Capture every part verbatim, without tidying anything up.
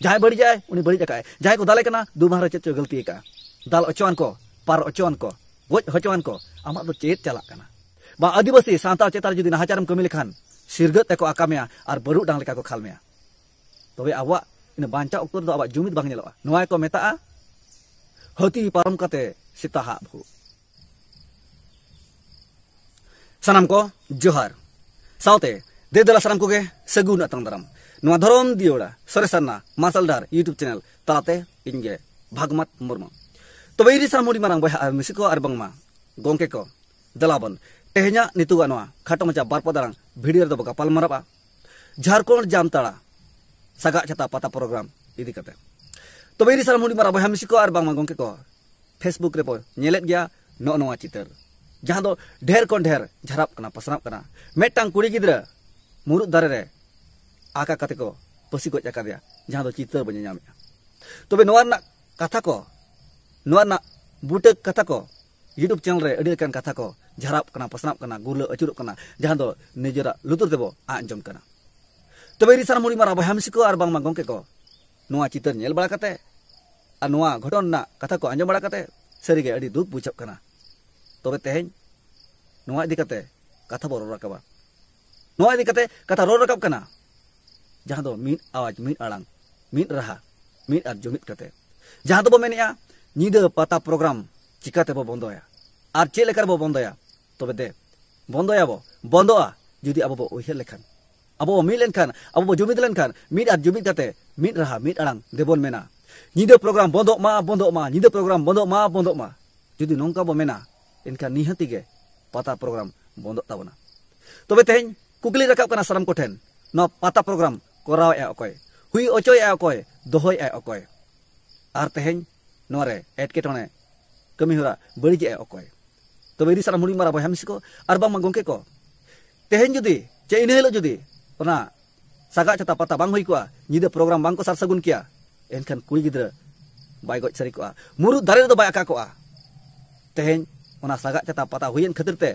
ᱡᱟᱦᱟᱸᱭ ᱵᱟᱹᱲᱤᱡᱟᱭ, ᱩᱱᱤ ᱵᱟᱹᱲᱤᱡ ᱟᱠᱟᱫ᱾ ᱡᱟᱦᱟᱸᱭ ᱠᱚ ᱫᱟᱞᱮ ᱠᱟᱱᱟ, ᱫᱩ ᱢᱟᱦᱟ ᱨᱮ ᱪᱮᱫ ᱪᱚ ᱜᱟᱹᱞᱛᱤ ᱟᱠᱟᱫᱼᱟ, ᱫᱟᱞ ᱦᱚᱪᱚᱣᱟᱱ ᱠᱚ, ᱯᱟᱨ ᱦᱚᱪᱚᱣᱟᱱ ᱠᱚ, ᱜᱚᱡ ᱦᱚᱪᱚᱣᱟᱱ ᱠᱚ᱾ ᱟᱢᱟᱜ ᱫᱚ ᱪᱮᱫ ᱪᱟᱞᱟᱜ ᱠᱟᱱᱟ? ᱵᱟ, ᱟᱹᱫᱤᱵᱟᱹᱥᱤ ᱥᱟᱱᱛᱟᱲ ᱪᱮᱛᱟᱱ ᱨᱮ ᱡᱩᱫᱤ ᱱᱟᱦᱟᱪᱟᱨᱮᱢ ᱠᱟᱹᱢᱤ ᱞᱮᱠᱷᱟᱱ, ᱥᱤᱨᱜᱟᱹᱫ ᱛᱮᱠᱚ ᱟᱠᱟ ᱢᱮᱭᱟ ᱟᱨ ᱵᱟᱹᱨᱩᱰᱟᱝ ᱞᱮᱠᱟ ᱠᱚ ᱠᱷᱟᱞ ᱢᱮᱭᱟ᱾ ᱛᱚᱵᱮ ᱟᱵᱚᱣᱟᱜ ᱤᱱᱟᱹ ᱵᱟᱧᱪᱟᱣ ᱚᱠᱛᱚ ᱨᱮᱫᱚ ᱟᱵᱚᱣᱟᱜ ᱡᱩᱢᱤᱫ ᱵᱟᱝ ᱧᱮᱞᱚᱜᱼᱟ᱾ ᱱᱚᱣᱟ ᱜᱮᱠᱚ ᱢᱮᱛᱟᱜᱼᱟ, ᱦᱟᱹᱛᱤ ᱯᱟᱨᱚᱢ ᱠᱟᱛᱮ ᱥᱮᱛᱟ ᱦᱟᱜ ᱵᱷᱩᱜ᱾ ᱥᱟᱱᱟᱢ ᱠᱚ ᱡᱚᱦᱟᱨ, ᱥᱟᱶᱛᱮ ᱫᱮ ᱫᱮᱞᱟ ᱥᱟᱱᱟᱢ ᱠᱚᱜᱮ ᱥᱟᱹᱜᱩᱱ ᱟᱛᱟᱝ ᱫᱟᱨᱟᱢ᱾ ᱱᱚᱣᱟ ᱫᱷᱚᱨᱚᱢ ᱫᱤᱭᱚᱲᱟ ᱥᱚᱨᱮᱥ ᱥᱟᱨᱱᱟ ᱢᱟᱨᱥᱟᱞ ᱰᱟᱦᱟᱨ YouTube ᱪᱮᱱᱮᱞ ᱛᱟᱞᱟᱛᱮ ᱤᱧ ᱜᱮ ᱵᱷᱟᱜᱽᱢᱟᱛ ᱢᱩᱨᱢᱩ᱾ ᱛᱚᱵᱮ ᱤᱧ ᱨᱤᱱ ᱥᱟᱱᱟᱢ ᱦᱩᱰᱤᱧ ᱢᱟᱨᱟᱝ ᱵᱚᱭᱦᱟ ᱟᱨ ᱢᱤᱥᱤ ᱠᱚ ᱟᱨ ᱵᱟᱝᱢᱟ ᱜᱚᱢᱠᱮ ᱠᱚ, ᱫᱮᱞᱟ ᱵᱚᱱ ᱛᱮᱦᱮᱧᱟᱜ ᱱᱤᱛᱚᱜᱟᱜ ᱱᱚᱣᱟ ᱠᱷᱟᱴᱚ ᱢᱟᱪᱷᱟ ᱵᱟᱨ ᱯᱚᱫ ᱟᱲᱟᱝ ᱵᱷᱤᱰᱤᱭᱳ ᱨᱮᱫᱚ ᱵᱚ ᱜᱟᱯᱟᱞ ᱢᱟᱨᱟᱜᱼᱟ ᱡᱷᱟᱲᱠᱷᱚᱸᱰ ᱡᱟᱢᱛᱟᱲᱟ ᱥᱟᱜᱟᱜ ᱪᱷᱟᱛᱟ ᱯᱟᱛᱟ ᱯᱨᱳᱜᱨᱟᱢ ᱤᱫᱤ ᱠᱟᱛᱮ᱾ ᱛᱚᱵᱮ ᱤᱧ ᱨᱤᱱ ᱥᱟᱱᱟᱢ ᱦᱩᱰᱤᱧ ᱢᱟᱨᱟᱝ ᱵᱚᱭᱦᱟ ᱢᱤᱥᱤ ᱠᱚ ᱟᱨ ᱵᱟᱝᱢᱟ ᱜᱚᱢᱠᱮ ᱠᱚ, Facebook ᱨᱮᱵᱚ ᱧᱮᱞᱮᱫ ᱜᱮᱭᱟ ᱱᱚᱜᱼᱚ ᱱᱚᱣᱟ ᱪᱤᱛᱟᱹᱨ, ᱡᱟᱦᱟᱸ ᱫᱚ ᱰᱷᱮᱨ ᱠᱷᱚᱱ ᱰᱷᱮᱨ ᱡᱷᱟᱨᱟᱯ ᱠᱟᱱᱟ, ᱯᱟᱥᱱᱟᱣ ᱠᱟᱱᱟ᱾ ᱢᱤᱫᱴᱟᱝ ᱠᱩᱲᱤ ᱜᱤᱫᱽᱨᱟᱹ ᱢᱩᱨᱩᱫ ᱫᱟᱨᱮ ᱨᱮ ᱟᱠᱟ ᱠᱟᱛᱮ ᱠᱚ ᱯᱟᱹᱥᱤ ᱜᱚᱡ ᱟᱠᱟᱫᱮᱭᱟ, ᱡᱟᱦᱟᱸ ᱫᱚ ᱪᱤᱛᱟᱹᱨ ᱵᱚᱱ ᱧᱮᱧᱟᱢᱮᱫᱼᱟ᱾ ᱛᱚᱵᱮ ᱱᱚᱣᱟ ᱨᱮᱱᱟᱜ ᱠᱟᱛᱷᱟ ᱠᱚ, ᱱᱚᱣᱟ ᱨᱮᱱᱟᱜ ᱵᱩᱴᱟᱹ ᱠᱟᱛᱷᱟ ᱠᱚ YouTube ᱪᱮᱱᱮᱞ ᱨᱮ ᱟᱹᱰᱤ ᱞᱮᱠᱟᱱ ᱠᱟᱛᱷᱟ ᱠᱚ ᱡᱷᱟᱨᱟᱯ ᱠᱟᱱᱟ, ᱯᱟᱥᱱᱟᱣ ᱠᱟᱱᱟ, ᱜᱩᱨᱞᱟᱹ ᱟᱹᱪᱩᱨᱚᱜ ᱠᱟᱱᱟ, ᱡᱟᱦᱟᱸ ᱫᱚ ᱱᱤᱡᱮᱨᱟᱜ ᱞᱩᱛᱩᱨ ᱛᱮᱵᱚ ᱟᱸᱡᱚᱢ ᱠᱟᱱᱟ᱾ ᱛᱚᱵᱮ ᱤᱧ ᱨᱤᱱ ᱥᱟᱱᱟᱢ ᱦᱩᱰᱤᱧ ᱢᱟᱨᱟᱝ ᱵᱚᱭᱦᱟ ᱢᱤᱥᱤ ᱠᱚ ᱟᱨ ᱵᱟᱝᱢᱟ ᱜᱚᱢᱠᱮ ᱠᱚ, ᱱᱚᱣᱟ ᱪᱤᱛᱟᱹᱨ ᱧᱮᱞ ᱵᱟᱲᱟ ᱠᱟᱛᱮ ᱟᱨ ᱱᱚᱣᱟ ᱜᱷᱚᱴᱚᱱ ᱨᱮᱱᱟᱜ ᱠᱟᱛᱷᱟ ᱠᱚ ᱟᱸᱡᱚᱢ ᱵᱟᱲᱟ ᱠᱟᱛᱮ ᱥᱟᱹᱨᱤᱜᱮ ᱟᱹᱰᱤ ᱫᱩᱠ ᱵᱩᱡᱷᱟᱹᱜ ᱠᱟᱱᱟ᱾ ᱛᱚᱵᱮ ᱛᱮᱦᱮᱧ ᱱᱚᱣᱟ ᱤᱫᱤ ᱠᱟᱛᱮ ᱠᱟᱛᱷᱟ ᱵᱚ ᱨᱚᱲ ᱨᱟᱠᱟᱵᱟ᱾ ᱱᱚᱣᱟ ᱤᱫᱤ ᱠᱟᱛᱮ ᱠᱟᱛᱷᱟ ᱨᱚᱲ ᱨᱟᱠᱟᱵ ᱠᱟᱱᱟ, ᱡᱟᱦᱟᱸ ᱫᱚ ᱢᱤᱫ ᱟᱣᱟᱡᱽ, ᱢᱤᱫ ᱟᱲᱟᱝ, ᱢᱤᱫ ᱨᱟᱦᱟ, ᱢᱤᱫ ᱟᱨ ᱡᱩᱢᱤᱫ ᱠᱟᱛᱮ, ᱡᱟᱦᱟᱸ ᱫᱚᱵᱚ ᱢᱮᱱᱮᱜᱼᱟ, ᱧᱤᱫᱟᱹ ᱯᱟᱛᱟ ᱯᱨᱳᱜᱨᱟᱢ ᱪᱤᱠᱟᱹ ᱛᱮᱵᱚ ᱵᱚᱱᱫᱚᱭᱟ ᱟᱨ ᱪᱮᱫ ᱞᱮᱠᱟ ᱨᱮᱵᱚ ᱵᱚᱱᱫᱚᱭᱟ? ᱛᱚᱵᱮ ᱫᱮ, ᱵᱚᱱᱫᱚᱭᱟᱵᱚ, ᱵᱚᱱᱫᱚᱜᱼᱟ ᱡᱩᱫᱤ ᱟᱵᱚ ᱵᱚ ᱩᱭᱦᱟᱹᱨ ᱞᱮᱠᱷᱟᱱ, ᱟᱵᱚ ᱵᱚ ᱢᱤᱫ ᱞᱮᱱᱠᱷᱟᱱ, ᱟᱵᱚ ᱵᱚ ᱡᱩᱢᱤᱫ ᱞᱮᱱᱠᱷᱟᱱ, ᱢᱤᱫ ᱟᱨ ᱡᱩᱢᱤᱫ ᱠᱟᱛᱮ, ᱢᱤᱫ ᱨᱟᱦᱟ, ᱢᱤᱫ ᱟᱲᱟᱝ ᱫᱮᱵᱚᱱ ᱢᱮᱱᱟ, ᱧᱤᱫᱟᱹ ᱯᱨᱳᱜᱨᱟᱢ ᱵᱚᱱᱫᱚᱜ ᱢᱟ, ᱵᱚᱱᱫᱚᱜ ᱢᱟ, ᱧᱤᱫᱟᱹ ᱯᱨᱳᱜᱨᱟᱢ ᱵᱚᱱᱫᱚᱜ ᱢᱟ, ᱵᱚᱱᱫᱚᱜ ᱢᱟ᱾ ᱡᱩᱫᱤ ᱱᱚᱝᱠᱟ ᱵᱚ ᱢᱮᱱᱟ, ᱮᱱᱠᱷᱟᱱ ᱱᱤᱦᱟᱹᱛᱤ ᱜᱮ ᱯᱟᱛᱟ ᱯᱨᱳᱜᱨᱟᱢ ᱵᱚᱱᱫᱚᱜ ᱛᱟᱵᱚᱱᱟ᱾ ᱛᱚᱵᱮ ᱛᱮᱦᱮᱧ ᱠᱩᱠᱞᱤ ᱨᱟᱠᱟᱵ ᱠᱟᱱᱟ ᱥᱟᱱᱟᱢ ᱠᱚᱴᱷᱮᱱ, ᱱᱚᱣᱟ ᱯᱟᱛᱟ ᱯᱨᱳᱜᱨᱟᱢ ᱠᱚᱨᱟᱣᱮᱫᱼᱟ ᱚᱠᱚᱭ? ᱦᱩᱭ ᱚᱪᱚᱭᱮᱫᱼᱟ ᱚᱠᱚᱭ? ᱫᱚᱦᱚᱭᱮᱫᱼᱟ ᱚᱠᱚᱭ? ᱟᱨ ᱛᱮᱦᱮᱧ ᱱᱚᱣᱟ ᱨᱮ ᱮᱴᱠᱮᱴᱚᱬᱮ ᱠᱟᱹᱢᱤᱦᱚᱨᱟ ᱵᱟᱹᱲᱤᱡᱮᱫᱼᱟ ᱚᱠᱚᱭ? ᱛᱚᱵᱮ ᱤᱫᱤ ᱥᱟᱱᱟᱢ ᱦᱩᱰᱤᱧ ᱢᱟᱨᱟᱝ ᱵᱚᱭᱦᱟ ᱢᱤᱥᱤ ᱠᱚ ᱟᱨ ᱵᱟᱝᱢᱟ ᱜᱚᱢᱠᱮ ᱠᱚ, ᱛᱮᱦᱮᱧ ᱡᱩᱫᱤ ᱪᱮ ᱤᱱᱟᱹ ᱦᱤᱞᱳᱜ ᱡᱩᱫᱤ ᱚᱱᱟ ᱥᱟᱜᱟᱜ ᱪᱷᱟᱛᱟ ᱯᱟᱛᱟ ᱵᱟᱝ ᱦᱩᱭ ᱠᱚᱜᱼᱟ, ᱧᱤᱫᱟᱹ ᱯᱨᱳᱜᱨᱟᱢ ᱵᱟᱝ ᱠᱚ ᱥᱟᱨ ᱥᱟᱹᱜᱩᱱ ᱠᱮᱭᱟ, ᱮᱱᱠᱷᱟᱱ ᱠᱩᱲᱤ ᱜᱤᱫᱽᱨᱟᱹ ᱵᱟᱭ ᱜᱚᱡ ᱥᱟᱹᱨᱤ ᱠᱚᱜᱼᱟ, ᱢᱩᱨᱩᱫ ᱫᱟᱨᱮ ᱨᱮᱫᱚ ᱵᱟᱭ ᱟᱠᱟ ᱠᱚᱜᱼᱟ᱾ ᱛᱮᱦᱮᱧ ᱚᱱᱟ ᱥᱟᱜᱟᱜ ᱪᱷᱟᱛᱟ ᱯᱟᱛᱟ ᱦᱩᱭᱮᱱ ᱠᱷᱟᱹᱛᱤᱨ ᱛᱮ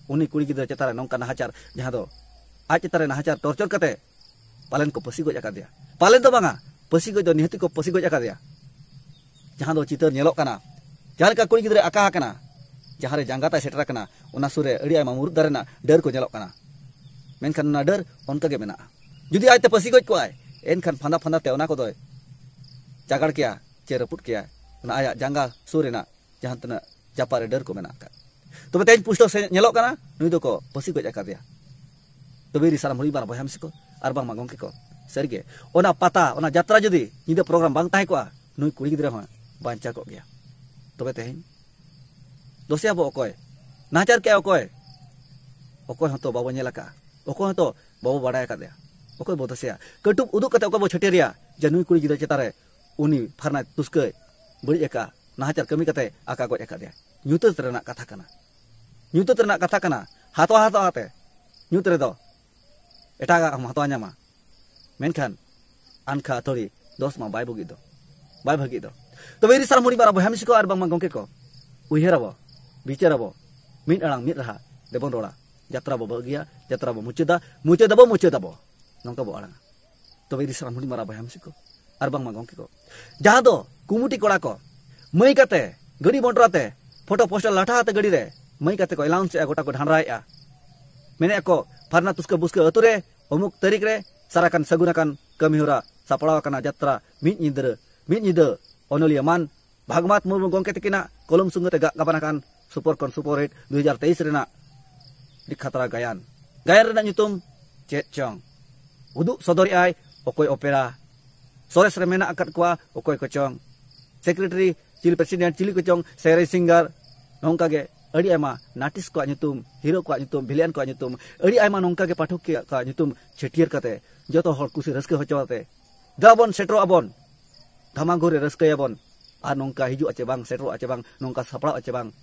ᱩᱱᱤ ᱠᱩᱲᱤ ᱜᱤᱫᱽᱨᱟᱹ ᱪᱮᱛᱟᱱ ᱨᱮ ᱱᱚᱝᱠᱟ ᱱᱟᱦᱟᱪᱟᱨ, ᱡᱟᱦᱟᱸ ᱫᱚ ᱟᱡ ᱪᱮᱛᱟᱱ ᱨᱮ ᱱᱟᱦᱟᱪᱟᱨ ᱴᱚᱨᱪᱚᱨ ᱠᱟᱛᱮ ᱯᱟᱞᱮᱱ ᱠᱚ ᱯᱟᱹᱥᱤ ᱜᱚᱡ ᱟᱠᱟᱫᱮᱭᱟ, ᱯᱟᱞᱮᱱ ᱫᱚ ᱵᱟᱝᱟ, ᱯᱟᱹᱥᱤ ᱜᱚᱡ ᱫᱚ ᱱᱤᱦᱟᱹᱛᱤ ᱠᱚ ᱯᱟᱹᱥᱤ ᱜᱚᱡ ᱟᱠᱟᱫᱮᱭᱟ᱾ ᱡᱟᱦᱟᱸ ᱫᱚ ᱪᱤᱛᱟᱹᱨ ᱧᱮᱞᱚᱜ ᱠᱟᱱᱟ, ᱡᱟᱦᱟᱸ ᱞᱮᱠᱟ ᱠᱩᱲᱤ ᱜᱤᱫᱽᱨᱟᱹ ᱟᱠᱟ ᱟᱠᱟᱱᱟ, ᱡᱟᱦᱟᱸ ᱨᱮ ᱡᱟᱸᱜᱟ ᱛᱟᱭ ᱥᱮᱴᱮᱨ ᱟᱠᱟᱱᱟ, ᱚᱱᱟ ᱥᱩᱨ ᱨᱮ ᱟᱹᱰᱤ ᱟᱭᱢᱟ ᱢᱩᱨᱩᱫ ᱫᱟᱨᱮ ᱨᱮᱱᱟᱜ ᱰᱟᱹᱨ ᱠᱚ ᱧᱮᱞᱚᱜ ᱠᱟᱱᱟ᱾ ᱢᱮᱱᱠᱷᱟᱱ ᱚᱱᱟ ᱰᱟᱹᱨ ᱚᱱᱠᱟ ᱜᱮ ᱢᱮᱱᱟᱜᱼᱟ᱾ ᱡᱩᱫᱤ ᱟᱡᱛᱮ ᱯᱟᱹᱥᱤ ᱜᱚᱡ ᱠᱚᱜᱼᱟᱭ, ᱮᱱᱠᱷᱟᱱ ᱯᱷᱟᱸᱫᱟ ᱯᱷᱟᱸᱫᱟ ᱛᱮ ᱚᱱᱟ ᱠᱚᱫᱚᱭ ᱪᱟᱜᱟᱲ ᱠᱮᱭᱟ ᱪᱮ ᱨᱟᱹᱯᱩᱫ ᱠᱮᱭᱟ, ᱚᱱᱟ ᱟᱭᱟᱜ ᱡᱟᱸᱜᱟ ᱥᱩᱨ ᱨᱮᱱᱟᱜ ᱡᱟᱦᱟᱸ ᱛᱤᱱᱟᱹᱜ ᱡᱟᱯᱟᱜ ᱨᱮ ᱰᱟᱹᱨ ᱠᱚ ᱢᱮᱱᱟᱜ ᱟᱠᱟᱫ᱾ ᱛᱚᱵᱮ ᱛᱮᱦᱮᱧ ᱯᱩᱥᱴᱟᱹᱣ ᱥᱮ ᱧᱮᱞᱚᱜ ᱠᱟᱱᱟ, ᱱᱩᱭ ᱫᱚᱠᱚ ᱯᱟᱹᱥᱤ ᱜᱚᱡ ᱟᱠᱟᱫᱮᱭᱟ᱾ ᱛᱚᱵᱮ ᱨᱤ ᱥᱟᱨᱟᱢ ᱦᱩᱲᱤ ᱵᱟᱨ ᱵᱚᱭᱦᱟ ᱢᱤᱥᱤ ᱠᱚ ᱟᱨ ᱵᱟᱝᱢᱟ ᱜᱚᱢᱠᱮ ᱠᱚ, ᱥᱟᱹᱨᱤᱜᱮ ᱚᱱᱟ ᱯᱟᱛᱟ, ᱚᱱᱟ ᱡᱟᱛᱨᱟ ᱡᱩᱫᱤ ᱧᱤᱫᱟᱹ ᱯᱨᱳᱜᱨᱟᱢ ᱵᱟᱝ ᱛᱟᱦᱮᱸ ᱠᱚᱜᱼᱟ, ᱱᱩᱭ ᱠᱩᱲᱤ ᱜᱤᱫᱽᱨᱟᱹ ᱦᱚᱸ ᱵᱟᱧᱪᱟᱣ ᱠᱚᱜ ᱜᱮᱭᱟ᱾ ᱛᱚᱵᱮ ᱛᱮᱦᱮᱧ ᱫᱳᱥᱮᱭᱟᱵᱚ ᱚᱠᱚᱭ? ᱱᱟᱦᱟᱪᱟᱨ ᱠᱮᱜᱼᱟ ᱚᱠᱚᱭ? ᱚᱠᱚᱭ ᱦᱚᱸᱛᱚ ᱵᱟᱵᱚ ᱧᱮᱞ ᱟᱠᱟᱫᱼᱟ, ᱚᱠᱚᱭ ᱦᱚᱸᱛᱚ ᱵᱟᱵᱚ ᱵᱟᱲᱟᱭ ᱟᱠᱟᱫᱮᱭᱟ᱾ ᱚᱠᱚᱭ ᱵᱚ ᱫᱳᱥᱮᱭᱟ? ᱠᱟᱹᱴᱩᱵ ᱩᱫᱩᱜ ᱠᱟᱛᱮ ᱚᱠᱚᱭ ᱵᱚ ᱪᱷᱟᱹᱴᱭᱟᱹᱨᱮᱭᱟ ᱡᱮ ᱱᱩᱭ ᱠᱩᱲᱤ ᱜᱤᱫᱽᱨᱟᱹ ᱪᱮᱛᱟᱱ ᱨᱮ ᱩᱱᱤ ᱯᱷᱟᱨᱱᱟ ᱛᱩᱥᱠᱟᱹᱭ ᱵᱟᱹᱲᱤᱡ ᱟᱠᱟᱫᱼᱟ, ᱱᱟᱦᱟᱪᱟᱨ ᱠᱟᱹᱢᱤ ᱠᱟᱛᱮ ᱟᱠᱟ ᱜᱚᱡ ᱟᱠᱟᱫᱮᱭᱟ? ᱧᱩᱛᱟᱹᱛ ᱨᱮᱱᱟᱜ ᱠᱟᱛᱷᱟ ᱠᱟᱱᱟ, ᱧᱩᱛᱟᱹᱛ ᱨᱮᱱᱟᱜ ᱠᱟᱛᱷᱟ ᱠᱟᱱᱟ᱾ ᱦᱟᱛᱣᱟ ᱦᱟᱛᱣᱟ ᱛᱮ ᱧᱩᱛ ᱨᱮᱫᱚ ᱮᱴᱟᱜᱟᱜ ᱮᱢ ᱦᱟᱛᱣᱟ ᱧᱟᱢᱟ, ᱢᱮᱱᱠᱷᱟᱱ ᱟᱱᱠᱷᱟ ᱟᱹᱛᱷᱟᱹᱲᱤ ᱫᱚᱥ ᱢᱟ ᱵᱟᱭ ᱵᱩᱜᱤ ᱫᱚ, ᱵᱟᱭ ᱵᱷᱟᱹᱜᱤ ᱫᱚ᱾ ᱛᱚᱵᱮ ᱤᱨᱤ ᱥᱟᱨ ᱢᱩᱲᱤ ᱢᱟᱨᱟ ᱵᱚᱭᱦᱟ ᱢᱤᱥᱤ ᱠᱚ ᱟᱨ ᱵᱟᱝᱢᱟ ᱜᱚᱢᱠᱮ ᱠᱚ, ᱩᱭᱦᱟᱹᱨ ᱟᱵᱚ, ᱵᱤᱪᱟᱹᱨ ᱟᱵᱚ, ᱢᱤᱫ ᱟᱲᱟᱝ ᱢᱤᱫ ᱨᱟᱦᱟ ᱫᱮᱵᱚᱱ ᱨᱚᱲᱟ᱾ ᱡᱟᱛᱨᱟ ᱵᱚ ᱵᱟᱹᱜᱤᱭᱟ, ᱡᱟᱛᱨᱟ ᱵᱚ ᱢᱩᱪᱟᱹᱫᱟ, ᱢᱩᱪᱟᱹᱫ ᱟᱵᱚ, ᱢᱩᱪᱟᱹᱫ ᱟᱵᱚ᱾ ᱱᱚᱝᱠᱟ ᱵᱚ ᱟᱲᱟᱝᱟ᱾ ᱛᱚᱵᱮ ᱤᱨᱤ ᱥᱟᱨ ᱢᱩᱲᱤ ᱢᱟᱨᱟ ᱵᱚᱭᱦᱟ ᱢᱤᱥᱤ ᱠᱚ ᱟᱨ ᱵᱟᱝᱢᱟ ᱜᱚᱢᱠᱮ ᱠᱚ, ᱡᱟᱦᱟᱸ ᱫᱚ ᱠᱩᱢᱩᱴᱤ ᱠᱚᱲᱟ ᱠᱚ ᱢᱟᱹᱭ ᱠᱟᱛᱮ, ᱜᱟᱹᱰᱤ ᱢᱚᱴᱚᱨ ᱟᱛᱮ, ᱯᱷᱳᱴᱳ ᱯᱳᱥᱴᱟᱨ ᱞᱟᱴᱷᱟ ᱟᱛᱮ ᱜᱟᱹᱰᱤ ᱨᱮ ᱢᱟᱹᱭ ᱠᱟᱛᱮ ᱠᱚ ᱮᱞᱟᱣᱩᱱᱥ ᱮᱫᱼᱟ, ᱜᱚᱴᱟ ᱠᱚ ᱰᱷᱟᱱᱰᱨᱟᱭᱮᱫᱼᱟ᱾ ᱢᱮᱱᱮᱫ ᱠᱚ ᱯᱷᱟᱨᱱᱟ ᱛᱩᱥᱠᱟᱹ ᱵᱩᱥᱠᱟᱹ ᱟᱹᱛᱩ ᱨᱮ ᱚᱢᱩᱠ ᱛᱟᱹᱨᱤᱠᱷ ᱨᱮ ᱥᱟᱨᱟᱠᱟᱱ ᱥᱟᱹᱜᱩᱱ ᱟᱠᱟᱱ ᱠᱟᱹᱢᱤ ᱦᱚᱨᱟ ᱥᱟᱯᱲᱟᱣ ᱟᱠᱟᱱᱟ᱾ ᱡᱟᱛᱨᱟ ᱢᱤᱫ ᱧᱤᱫᱟᱹ, ᱢᱤᱫ ᱧᱤᱫᱟᱹ ᱚᱱᱚᱞᱤᱭᱟᱹ ᱢᱟᱱ ᱵᱷᱟᱜᱽᱢᱟᱛ ᱢᱩᱨᱢᱩ ᱜᱚᱢᱠᱮ ᱛᱤᱠᱤᱱᱟᱜ ᱠᱚᱞᱚᱢ ᱥᱩᱸᱜᱟᱹ ᱛᱮ ᱜᱟᱜ ᱜᱟᱵᱟᱱ ᱟᱠᱟᱱ ᱥᱩᱯᱚᱨ ᱠᱷᱚᱱ ᱥᱩᱯᱚᱨ ᱦᱤᱴ ᱫᱩ ᱦᱟᱡᱟᱨ ᱛᱮᱭᱤᱥ ᱨᱮᱱᱟᱜ ᱟᱹᱰᱤ ᱠᱷᱟᱛᱨᱟ ᱜᱟᱭᱟᱱ᱾ ᱜᱟᱭᱟᱱ ᱨᱮᱱᱟᱜ ᱧᱩᱛᱩᱢ ᱪᱮᱫ ᱪᱚᱝ? ᱩᱫᱩᱜ ᱥᱚᱫᱚᱨᱮᱜᱼᱟᱭ ᱚᱠᱚᱭ ᱚᱯᱮᱨᱟ ᱥᱚᱨᱮᱥ ᱨᱮ ᱢᱮᱱᱟᱜ ᱟᱠᱟᱫ ᱠᱚᱣᱟ, ᱚᱠᱚᱭ ᱠᱚᱪᱚᱝ ᱥᱮᱠᱨᱮᱴᱟᱨᱤ, ᱪᱤᱞᱤ ᱯᱨᱮᱥᱤᱰᱮᱱᱴ, ᱪᱤᱞᱤ ᱠᱚᱪᱚᱝ ᱥᱮᱨᱮᱧ ᱥᱤᱝᱜᱟᱨ, ᱱᱚᱝᱠᱟ ᱜᱮ ᱟᱹᱰᱤ ᱟᱭᱢᱟ ᱱᱟᱴᱤᱥ ᱠᱚᱣᱟᱜ ᱧᱩᱛᱩᱢ, ᱦᱤᱨᱳ ᱠᱚᱣᱟᱜ ᱧᱩᱛᱩᱢ, ᱵᱷᱤᱞᱮᱱ ᱠᱚᱣᱟᱜ ᱧᱩᱛᱩᱢ, ᱟᱹᱰᱤ ᱟᱭᱢᱟ ᱱᱚᱝᱠᱟ ᱜᱮ ᱯᱟᱴᱷᱚᱠᱤᱭᱟᱹ ᱠᱚᱣᱟᱜ ᱧᱩᱛᱩᱢ ᱪᱷᱟᱹᱴᱭᱟᱹᱨ ᱠᱟᱛᱮ ᱡᱚᱛᱚ ᱦᱚᱲ ᱠᱩᱥᱤ ᱨᱟᱹᱥᱠᱟᱹ ᱦᱚᱪᱚ ᱠᱟᱛᱮ ᱫᱮᱞᱟ ᱵᱚᱱ ᱥᱮᱴᱮᱨᱚᱜ ᱟᱵᱚᱱ, ᱫᱷᱟᱢᱟᱜᱷᱩᱨ ᱨᱮ ᱨᱟᱹᱥᱠᱟᱹᱭᱟᱵᱚᱱ᱾ ᱟᱨ ᱱᱚᱝᱠᱟ ᱦᱤᱡᱩᱜᱼᱟ ᱪᱮ ᱵᱟᱝ, ᱥᱮᱴᱮᱨᱚᱜᱼᱟ ᱪᱮ ᱵᱟᱝ, ᱱᱚᱝᱠᱟ ᱥᱟᱯᱲᱟᱜᱼᱟ ᱪᱮ ᱵᱟᱝ,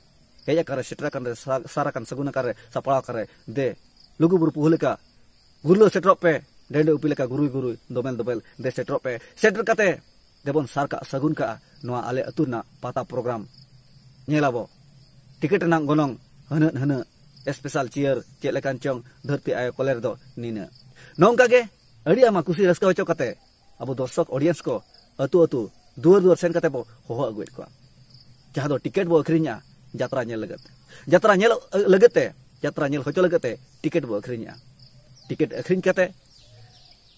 ᱦᱮᱡ ᱟᱠᱟᱱ ᱨᱮ, ᱥᱮᱴᱮᱨ ᱟᱠᱟᱱ ᱨᱮ, ᱥᱟ-, ᱥᱟᱨ ᱟᱠᱟᱱ ᱥᱟᱹᱜᱩᱱ ᱟᱠᱟᱱ ᱨᱮ, ᱥᱟᱯᱲᱟᱣ ᱟᱠᱟᱱ ᱨᱮ, ᱫᱮ ᱞᱩᱜᱩ ᱵᱩᱨᱩ ᱯᱩᱦᱩ ᱞᱮᱠᱟ ᱜᱩᱨᱞᱟᱹ ᱥᱮᱴᱮᱨᱚᱜ ᱯᱮ, ᱰᱟᱹᱰᱤ ᱩᱯᱤ ᱞᱮᱠᱟ ᱜᱩᱨᱩᱭ ᱜᱩᱨᱩᱭ, ᱫᱚᱢᱮᱞ ᱫᱚᱢᱮᱞ, ᱫᱮ ᱥᱮᱴᱮᱨᱚᱜ ᱯᱮ᱾ ᱥᱮᱴᱮᱨ ᱠᱟᱛᱮ ᱫᱮᱵᱚᱱ ᱥᱟᱨ ᱠᱟᱜ ᱥᱟᱹᱜᱩᱱ ᱠᱟᱜᱼᱟ ᱱᱚᱣᱟ ᱟᱞᱮ ᱟᱹᱛᱩ ᱨᱮᱱᱟᱜ ᱯᱟᱛᱟ ᱯᱨᱳᱜᱨᱟᱢ᱾ ᱧᱮᱞ ᱟᱵᱚ ᱴᱤᱠᱤᱴ ᱨᱮᱱᱟᱜ ᱜᱚᱱᱚᱝ ᱦᱟᱹᱱᱟᱹᱜ ᱦᱟᱹᱱᱟᱹᱜ, ᱥᱯᱮᱥᱟᱞ ᱪᱮᱭᱟᱨ ᱪᱮᱫ ᱞᱮᱠᱟᱱ ᱪᱚᱝ, ᱫᱷᱟᱹᱨᱛᱤ ᱟᱭᱳ ᱠᱚᱞᱮ ᱨᱮᱫᱚ ᱱᱤᱱᱟᱹᱜ᱾ ᱱᱚᱝᱠᱟ ᱜᱮ ᱟᱹᱰᱤ ᱟᱭᱢᱟ ᱠᱩᱥᱤ ᱨᱟᱹᱥᱠᱟᱹ ᱦᱚᱪᱚ ᱠᱟᱛᱮ ᱟᱵᱚ ᱫᱚᱨᱥᱚᱠ, ᱚᱰᱤᱭᱮᱱᱥ ᱠᱚ ᱟᱹᱛᱩ ᱟᱹᱛᱩ, ᱫᱩᱣᱟᱹᱨ ᱫᱩᱣᱟᱹᱨ ᱥᱮᱱ ᱠᱟᱛᱮ ᱵᱚ ᱦᱚᱦᱚ ᱟᱹᱜᱩᱭᱮᱫ ᱠᱚᱣᱟ, ᱡᱟᱦᱟᱸ ᱫᱚ ᱴᱤᱠᱤᱴ ᱵᱚ ᱟᱹᱠᱷᱨᱤᱧᱟ ᱡᱟᱛᱨᱟ ᱧᱮᱞ ᱞᱟᱹᱜᱤᱫ ᱛᱮ᱾ ᱡᱟᱛᱨᱟ ᱧᱮᱞ ᱞᱟᱹᱜᱤᱫ ᱛᱮ, ᱡᱟᱛᱨᱟ ᱧᱮᱞ ᱦᱚᱪᱚ ᱞᱟᱹᱜᱤᱫ ᱛᱮ ᱴᱤᱠᱤᱴ ᱵᱚ ᱟᱹᱠᱷᱨᱤᱧᱮᱜᱼᱟ᱾ ᱴᱤᱠᱤᱴ ᱟᱹᱠᱷᱨᱤᱧ ᱠᱟᱛᱮ,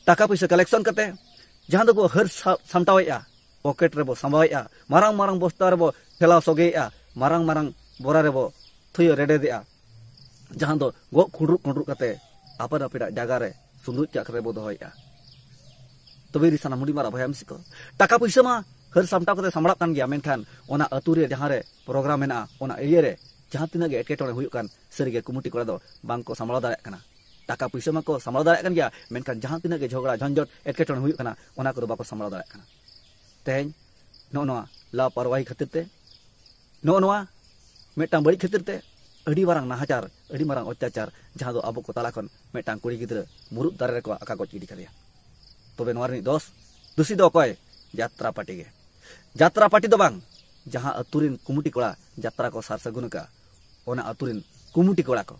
ᱴᱟᱠᱟ ᱯᱚᱭᱥᱟ ᱠᱟᱞᱮᱠᱥᱚᱱ ᱠᱟᱛᱮ, ᱡᱟᱦᱟᱸ ᱫᱚᱠᱚ ᱦᱟᱹᱨ ᱥᱟ-, ᱥᱟᱢᱴᱟᱣᱮᱫᱼᱟ, ᱯᱚᱠᱮᱴ ᱨᱮᱵᱚ ᱥᱟᱢᱵᱟᱣᱮᱫᱼᱟ, ᱢᱟᱨᱟᱝ ᱢᱟᱨᱟᱝ ᱵᱚᱥᱛᱟ ᱨᱮᱵᱚ ᱴᱷᱮᱞᱟᱣ ᱥᱚᱜᱮᱭᱮᱫᱼᱟ, ᱢᱟᱨᱟᱝ ᱢᱟᱨᱟᱝ ᱵᱚᱨᱟ ᱨᱮᱵᱚ ᱛᱷᱩᱭᱟᱹ ᱨᱮᱰᱮᱫᱮᱜᱼᱟ, ᱡᱟᱦᱟᱸ ᱫᱚ ᱜᱚᱜ ᱠᱩᱸᱰᱨᱩᱜ ᱠᱩᱸᱰᱨᱩᱜ ᱠᱟᱛᱮ ᱟᱯᱟᱱ ᱟᱹᱯᱤᱱᱟᱜ ᱡᱟᱭᱜᱟ ᱨᱮ ᱥᱩᱸᱫᱩᱡ ᱪᱟᱠ ᱨᱮᱵᱚ ᱫᱚᱦᱚᱭᱮᱫᱼᱟ᱾ ᱛᱚᱵᱮ ᱨᱮ ᱥᱟᱱᱟᱢ ᱦᱩᱰᱤᱧ ᱢᱟᱨᱟᱝ ᱵᱚᱭᱦᱟ ᱢᱤᱥᱤ ᱠᱚ, ᱴᱟᱠᱟ ᱯᱩᱭᱥᱟᱹ ᱢᱟ ᱦᱟᱹᱨ ᱥᱟᱢᱴᱟᱣ ᱠᱟᱛᱮ ᱥᱟᱢᱵᱲᱟᱜ ᱠᱟᱱ ᱜᱮᱭᱟ, ᱢᱮᱱᱠᱷᱟᱱ ᱚᱱᱟ ᱟᱹᱛᱩ ᱨᱮ ᱡᱟᱦᱟᱸ ᱨᱮ ᱯᱨᱳᱜᱨᱟᱢ ᱢᱮᱱᱟᱜᱼᱟ, ᱚᱱᱟ ᱮᱨᱤᱭᱟ ᱨᱮ ᱡᱟᱦᱟᱸ ᱛᱤᱱᱟᱹᱜ ᱜᱮ ᱮᱴᱠᱮᱴᱚᱬᱮ ᱦᱩᱭᱩᱜ ᱠᱟᱱ, ᱥᱟᱹᱨᱤᱜᱮ ᱠᱚᱢᱤᱴᱤ ᱠᱚᱲᱟ ᱫᱚ ᱵᱟᱝ ᱠᱚ ᱥᱟᱢᱵᱲᱟᱣ ᱫᱟᱲᱮᱭᱟᱜ ᱠᱟᱱᱟ᱾ ᱴᱟᱠᱟ ᱯᱩᱭᱥᱟᱹ ᱢᱟᱠᱚ ᱥᱟᱢᱵᱲᱟᱣ ᱫᱟᱲᱮᱭᱟᱜ ᱠᱟᱱ ᱜᱮᱭᱟ, ᱢᱮᱱᱠᱷᱟᱱ ᱡᱟᱦᱟᱸ ᱛᱤᱱᱟᱹᱜ ᱜᱮ ᱡᱷᱚᱜᱽᱲᱟ ᱡᱷᱚᱱᱡᱚᱴ ᱮᱴᱠᱮᱴᱚᱬᱮ ᱦᱩᱭᱩᱜ ᱠᱟᱱᱟ, ᱚᱱᱟ ᱠᱚᱫᱚ ᱵᱟᱠᱚ ᱥᱟᱢᱵᱲᱟᱣ ᱫᱟᱲᱮᱭᱟᱜ ᱠᱟᱱᱟ᱾ ᱛᱮᱦᱮᱧ ᱱᱚᱜᱼᱚ ᱱᱚᱣᱟ ᱞᱟᱯᱟᱨᱣᱟᱦᱤ ᱠᱷᱟᱹᱛᱤᱨ ᱛᱮ, ᱱᱚᱜᱼᱚ ᱱᱚᱣᱟ ᱢᱤᱫᱴᱟᱝ ᱵᱟᱹᱲᱤᱡ ᱠᱷᱟᱹᱛᱤᱨ ᱛᱮ ᱟᱹᱰᱤ ᱢᱟᱨᱟᱝ ᱱᱟᱦᱟᱪᱟᱨ, ᱟᱹᱰᱤ ᱢᱟᱨᱟᱝ ᱚᱛᱛᱟᱪᱟᱨ, ᱡᱟᱦᱟᱸ ᱫᱚ ᱟᱵᱚ ᱠᱚ ᱛᱟᱞᱟ ᱠᱷᱚᱱ ᱢᱤᱫᱴᱟᱝ ᱠᱩᱲᱤ ᱜᱤᱫᱽᱨᱟᱹ ᱢᱩᱨᱩᱫ ᱫᱟᱨᱮ ᱨᱮᱠᱚ ᱟᱠᱟ ᱜᱚᱡ ᱜᱤᱰᱤ ᱠᱟᱫᱮᱭᱟ᱾ ᱛᱚᱵᱮ ᱱᱚᱣᱟ ᱨᱤᱱᱤᱡ ᱫᱚᱥ, ᱫᱩᱥᱤ ᱫᱚ ᱚᱠᱚᱭ? ᱡᱟᱛᱨᱟ ᱯᱟᱨᱴᱤ ᱜᱮ᱾ ᱡᱟᱛᱨᱟ ᱯᱟᱨᱴᱤ ᱫᱚ ᱵᱟᱝ, ᱡᱟᱦᱟᱸ ᱟᱹᱛᱩ ᱨᱤᱱ ᱠᱚᱢᱤᱴᱤ ᱠᱚᱲᱟ ᱡᱟᱛᱨᱟ ᱠᱚ ᱥᱟᱨ ᱥᱟᱹᱜᱩᱱ ᱟᱠᱟᱫ, ᱚᱱᱟ ᱟᱹᱛᱩ ᱨᱤᱱ ᱠᱚᱢᱤᱴᱤ ᱠᱚᱲᱟ ᱠᱚ,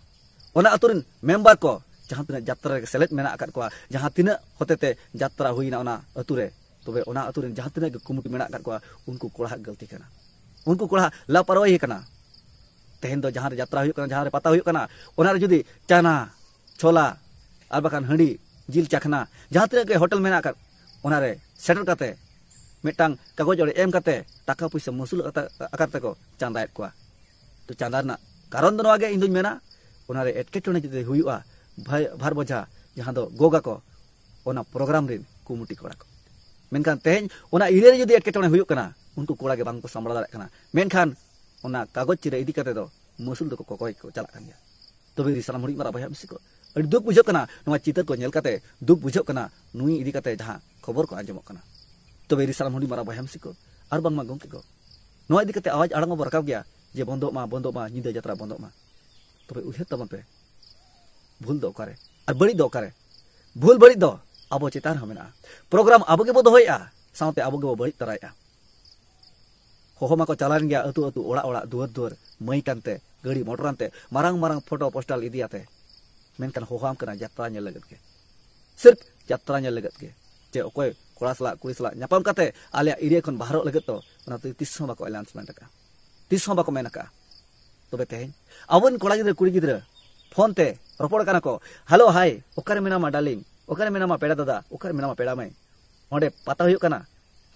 ᱚᱱᱟ ᱟᱹᱛᱩ ᱨᱤᱱ ᱢᱮᱢᱵᱟᱨ ᱠᱚ, ᱡᱟᱦᱟᱸ ᱛᱤᱱᱟᱹᱜ ᱡᱟᱛᱨᱟ ᱨᱮ ᱥᱮᱞᱮᱫ ᱢᱮᱱᱟᱜ ᱟᱠᱟᱫ ᱠᱚᱣᱟ, ᱡᱟᱦᱟᱸ ᱛᱤᱱᱟᱹᱜ ᱦᱚᱛᱮᱛᱮ ᱡᱟᱛᱨᱟ ᱦᱩᱭᱱᱟ ᱚᱱᱟ ᱟᱹᱛᱩ ᱨᱮ, ᱛᱚᱵᱮ ᱚᱱᱟ ᱟᱹᱛᱩ ᱨᱤᱱ ᱡᱟᱦᱟᱸ ᱛᱤᱱᱟᱹᱜ ᱜᱮ ᱠᱚᱢᱤᱴᱤ ᱢᱮᱱᱟᱜ ᱟᱠᱟᱫ ᱠᱚᱣᱟ, ᱩᱱᱠᱩ ᱠᱚᱲᱟᱣᱟᱜ ᱜᱟᱹᱞᱛᱤ ᱠᱟᱱᱟ, ᱩᱱᱠᱩ ᱠᱚᱲᱟᱣᱟᱜ ᱞᱟᱯᱟᱨᱣᱟᱦᱤ ᱠᱟᱱᱟ᱾ ᱛᱮᱦᱮᱧ ᱫᱚ ᱡᱟᱦᱟᱸ ᱨᱮ ᱡᱟᱛᱨᱟ ᱦᱩᱭᱩᱜ ᱠᱟᱱᱟ, ᱡᱟᱦᱟᱸ ᱨᱮ ᱯᱟᱛᱟ ᱦᱩᱭᱩᱜ ᱠᱟᱱᱟ, ᱚᱱᱟ ᱨᱮ ᱡᱩᱫᱤ ᱪᱟᱱᱟ, ᱪᱷᱳᱞᱟ, ᱟᱨ ᱵᱟᱠᱷᱟᱱ ᱦᱟᱺᱰᱤ, ᱡᱤᱞ ᱪᱟᱠᱷᱱᱟ, ᱡᱟᱦᱟᱸ ᱛᱤᱱᱟᱹᱜ ᱜᱮ ᱦᱳᱴᱮᱞ ᱢᱮᱱᱟᱜ ᱟᱠᱟᱫ, ᱚᱱᱟ ᱨᱮ ᱥᱮᱴᱮᱨ ᱠᱟᱛᱮ ᱢᱤᱫᱴᱟᱝ ᱠᱟᱜᱚᱡᱽ ᱚᱲᱮ ᱮᱢ ᱠᱟᱛᱮ ᱴᱟᱠᱟ ᱯᱩᱭᱥᱟᱹ ᱢᱩᱥᱩᱞ ᱟᱠᱟ-, ᱟᱠᱟᱨ ᱛᱮᱠᱚ ᱪᱟᱸᱫᱟᱭᱮᱫ ᱠᱚᱣᱟ᱾ ᱛᱚ, ᱪᱟᱸᱫᱟ ᱨᱮᱱᱟᱜ ᱠᱟᱨᱚᱱ ᱫᱚ ᱱᱚᱣᱟ ᱜᱮ ᱤᱧ ᱫᱩᱧ ᱢᱮᱱᱟ, ᱚᱱᱟ ᱨᱮ ᱮᱴᱠᱮᱴᱚᱬᱮ ᱡᱩᱫᱤ ᱦᱩᱭᱩᱜᱼᱟ, ᱵᱷᱟᱭ-, ᱵᱷᱟᱨ ᱵᱚᱡᱷᱟ ᱡᱟᱦᱟᱸ ᱫᱚ ᱜᱚᱜᱟ ᱠᱚ, ᱚᱱᱟ ᱯᱨᱳᱜᱨᱟᱢ ᱨᱤᱱ ᱠᱚᱢᱤᱴᱤ ᱠᱚᱲᱟ ᱠᱚ᱾ ᱢᱮᱱᱠᱷᱟᱱ ᱛᱮᱦᱮᱧ ᱚᱱᱟ ᱮᱨᱤᱭᱟ ᱨᱮ ᱡᱩᱫᱤ ᱮᱴᱠᱮᱴᱚᱬᱮ ᱦᱩᱭᱩᱜ ᱠᱟᱱᱟ, ᱩᱱᱠᱩ ᱠᱚᱲᱟ ᱜᱮ ᱵᱟᱝ ᱠᱚ ᱥᱟᱢᱵᱲᱟᱣ ᱫᱟᱲᱮᱭᱟᱜ ᱠᱟᱱᱟ, ᱢᱮᱱᱠᱷᱟᱱ ᱚᱱᱟ ᱠᱟᱜᱚᱡᱽ ᱪᱤᱨᱟᱹ ᱤᱫᱤ ᱠᱟᱛᱮ ᱫᱚ ᱢᱩᱥᱩᱞ ᱫᱚᱠᱚ ᱠᱚᱠᱚᱭ ᱠᱚ ᱪᱟᱞᱟᱜ ᱠᱟᱱ ᱜᱮᱭᱟ᱾ ᱛᱚᱵᱮ ᱨᱮ ᱥᱟᱱᱟᱢ ᱦᱩᱰᱤᱧ ᱢᱟᱨᱟᱝ ᱵᱚᱭᱦᱟ ᱢᱤᱥᱤ ᱠᱚ, ᱟᱹᱰᱤ ᱫᱩᱠ ᱵᱩᱡᱷᱟᱹᱜ ᱠᱟᱱᱟ ᱱᱚᱣᱟ ᱪᱤᱛᱟᱹᱨ ᱠᱚ ᱧᱮᱞ ᱠᱟᱛᱮ, ᱫᱩᱠ ᱵᱩᱡᱷᱟᱹᱜ ᱠᱟᱱᱟ ᱱᱩᱭ ᱤᱫᱤ ᱠᱟᱛᱮ ᱡᱟᱦᱟᱸ ᱠᱷᱚᱵᱚᱨ ᱠᱚ ᱟᱸᱡᱚᱢᱚᱜ ᱠᱟᱱᱟ᱾ ᱛᱚᱵᱮ ᱨᱮ ᱥᱟᱱᱟᱢ ᱦᱩᱰᱤᱧ ᱢᱟᱨᱟᱝ ᱵᱚᱭᱦᱟ ᱢᱤᱥᱤ ᱠᱚ, ᱟᱨ ᱵᱟᱝᱢᱟ ᱜᱚᱢᱠᱮ ᱠᱚ, ᱱᱚᱣᱟ ᱤᱫᱤ ᱠᱟᱛᱮ ᱟᱣᱟᱡᱽ ᱟᱲᱟᱝ ᱢᱟᱵᱚ ᱨᱟᱠᱟᱵ ᱜᱮᱭᱟ ᱡᱮ ᱵᱚᱱᱫᱚᱜ ᱢᱟ, ᱵᱚᱱᱫᱚᱜ ᱢᱟ, ᱧᱤᱫᱟᱹ ᱡᱟᱛᱨᱟ ᱵᱚᱱᱫᱚᱜ ᱢᱟ᱾ ᱛᱚᱵᱮ ᱩᱭᱦᱟᱹᱨ ᱛᱟᱵᱚᱱ ᱯᱮ, ᱵᱷᱩᱞ ᱫᱚ ᱚᱠᱟᱨᱮ ᱟᱨ ᱵᱟᱹᱲᱤᱡ ᱫᱚ ᱚᱠᱟᱨᱮ? ᱵᱷᱩᱞ ᱵᱟᱹᱲᱤᱡ ᱫᱚ ᱟᱵᱚ ᱪᱮᱛᱟᱱ ᱨᱮᱦᱚᱸ ᱢᱮᱱᱟᱜᱼᱟ᱾ ᱯᱨᱳᱜᱨᱟᱢ ᱟᱵᱚ ᱜᱮᱵᱚ ᱫᱚᱦᱚᱭᱮᱫᱼᱟ, ᱥᱟᱶᱛᱮ ᱟᱵᱚ ᱜᱮᱵᱚ ᱵᱟᱹᱲᱤᱡ ᱛᱟᱨᱟᱭᱮᱫᱼᱟ᱾ ᱦᱚᱦᱚ ᱢᱟᱠᱚ ᱪᱟᱞᱟᱣᱮᱱ ᱜᱮᱭᱟ ᱟᱹᱛᱩ ᱟᱹᱛᱩ, ᱚᱲᱟᱜ ᱚᱲᱟᱜ, ᱫᱩᱣᱟᱹᱨ ᱫᱩᱣᱟᱹᱨ, ᱢᱟᱹᱭᱤᱠ ᱟᱱᱛᱮ, ᱜᱟᱹᱰᱤ ᱢᱚᱴᱚᱨ ᱟᱱᱛᱮ, ᱢᱟᱨᱟᱝ ᱢᱟᱨᱟᱝ ᱯᱷᱳᱴᱳ ᱯᱳᱥᱴᱟᱞ ᱤᱫᱤᱭᱟᱛᱮ, ᱢᱮᱱᱠᱷᱟᱱ ᱦᱚᱦᱚᱣᱟᱢ ᱠᱟᱱᱟ ᱡᱟᱛᱨᱟ ᱧᱮᱞ ᱞᱟᱹᱜᱤᱫ ᱜᱮ, ᱥᱤᱨᱯ ᱡᱟᱛᱨᱟ ᱧᱮᱞ ᱞᱟᱹᱜᱤᱫ ᱜᱮ᱾ ᱪᱮ ᱚᱠᱚᱭ ᱠᱚᱲᱟ ᱥᱟᱞᱟᱜ ᱠᱩᱲᱤ ᱥᱟᱞᱟᱜ ᱧᱟᱯᱟᱢ ᱠᱟᱛᱮ ᱟᱞᱮᱭᱟᱜ ᱮᱨᱤᱭᱟ ᱠᱷᱚᱱ ᱵᱟᱦᱨᱚᱜ ᱞᱟᱹᱜᱤᱫ ᱫᱚ ᱚᱱᱟ ᱛᱤᱥ ᱦᱚᱸ ᱵᱟᱠᱚ ᱟᱱᱟᱣᱩᱱᱥᱢᱮᱱᱴ ᱟᱠᱟᱫᱼᱟ, ᱛᱤᱥ ᱦᱚᱸ ᱵᱟᱠᱚ ᱢᱮᱱ ᱟᱠᱟᱫᱼᱟ᱾ ᱛᱚᱵᱮ ᱛᱮᱦᱮᱧ ᱟᱵᱚᱨᱮᱱ ᱠᱚᱲᱟ ᱜᱤᱫᱽᱨᱟᱹ ᱠᱩᱲᱤ ᱜᱤᱫᱽᱨᱟᱹ ᱯᱷᱳᱱ ᱛᱮ ᱨᱚᱯᱚᱲ ᱠᱟᱱᱟ ᱠᱚ, "ᱦᱮᱞᱳ ᱦᱟᱭ, ᱚᱠᱟᱨᱮ ᱢᱮᱱᱟᱢᱟ ᱰᱟᱨᱞᱤᱝ, ᱚᱠᱟᱨᱮ ᱢᱮᱱᱟᱢᱟ ᱯᱮᱲᱟ ᱫᱟᱫᱟ, ᱚᱠᱟᱨᱮ ᱢᱮᱱᱟᱢᱟ ᱯᱮᱲᱟ ᱢᱟᱹᱭ?" ᱚᱸᱰᱮ ᱯᱟᱛᱟ ᱦᱩᱭᱩᱜ ᱠᱟᱱᱟ,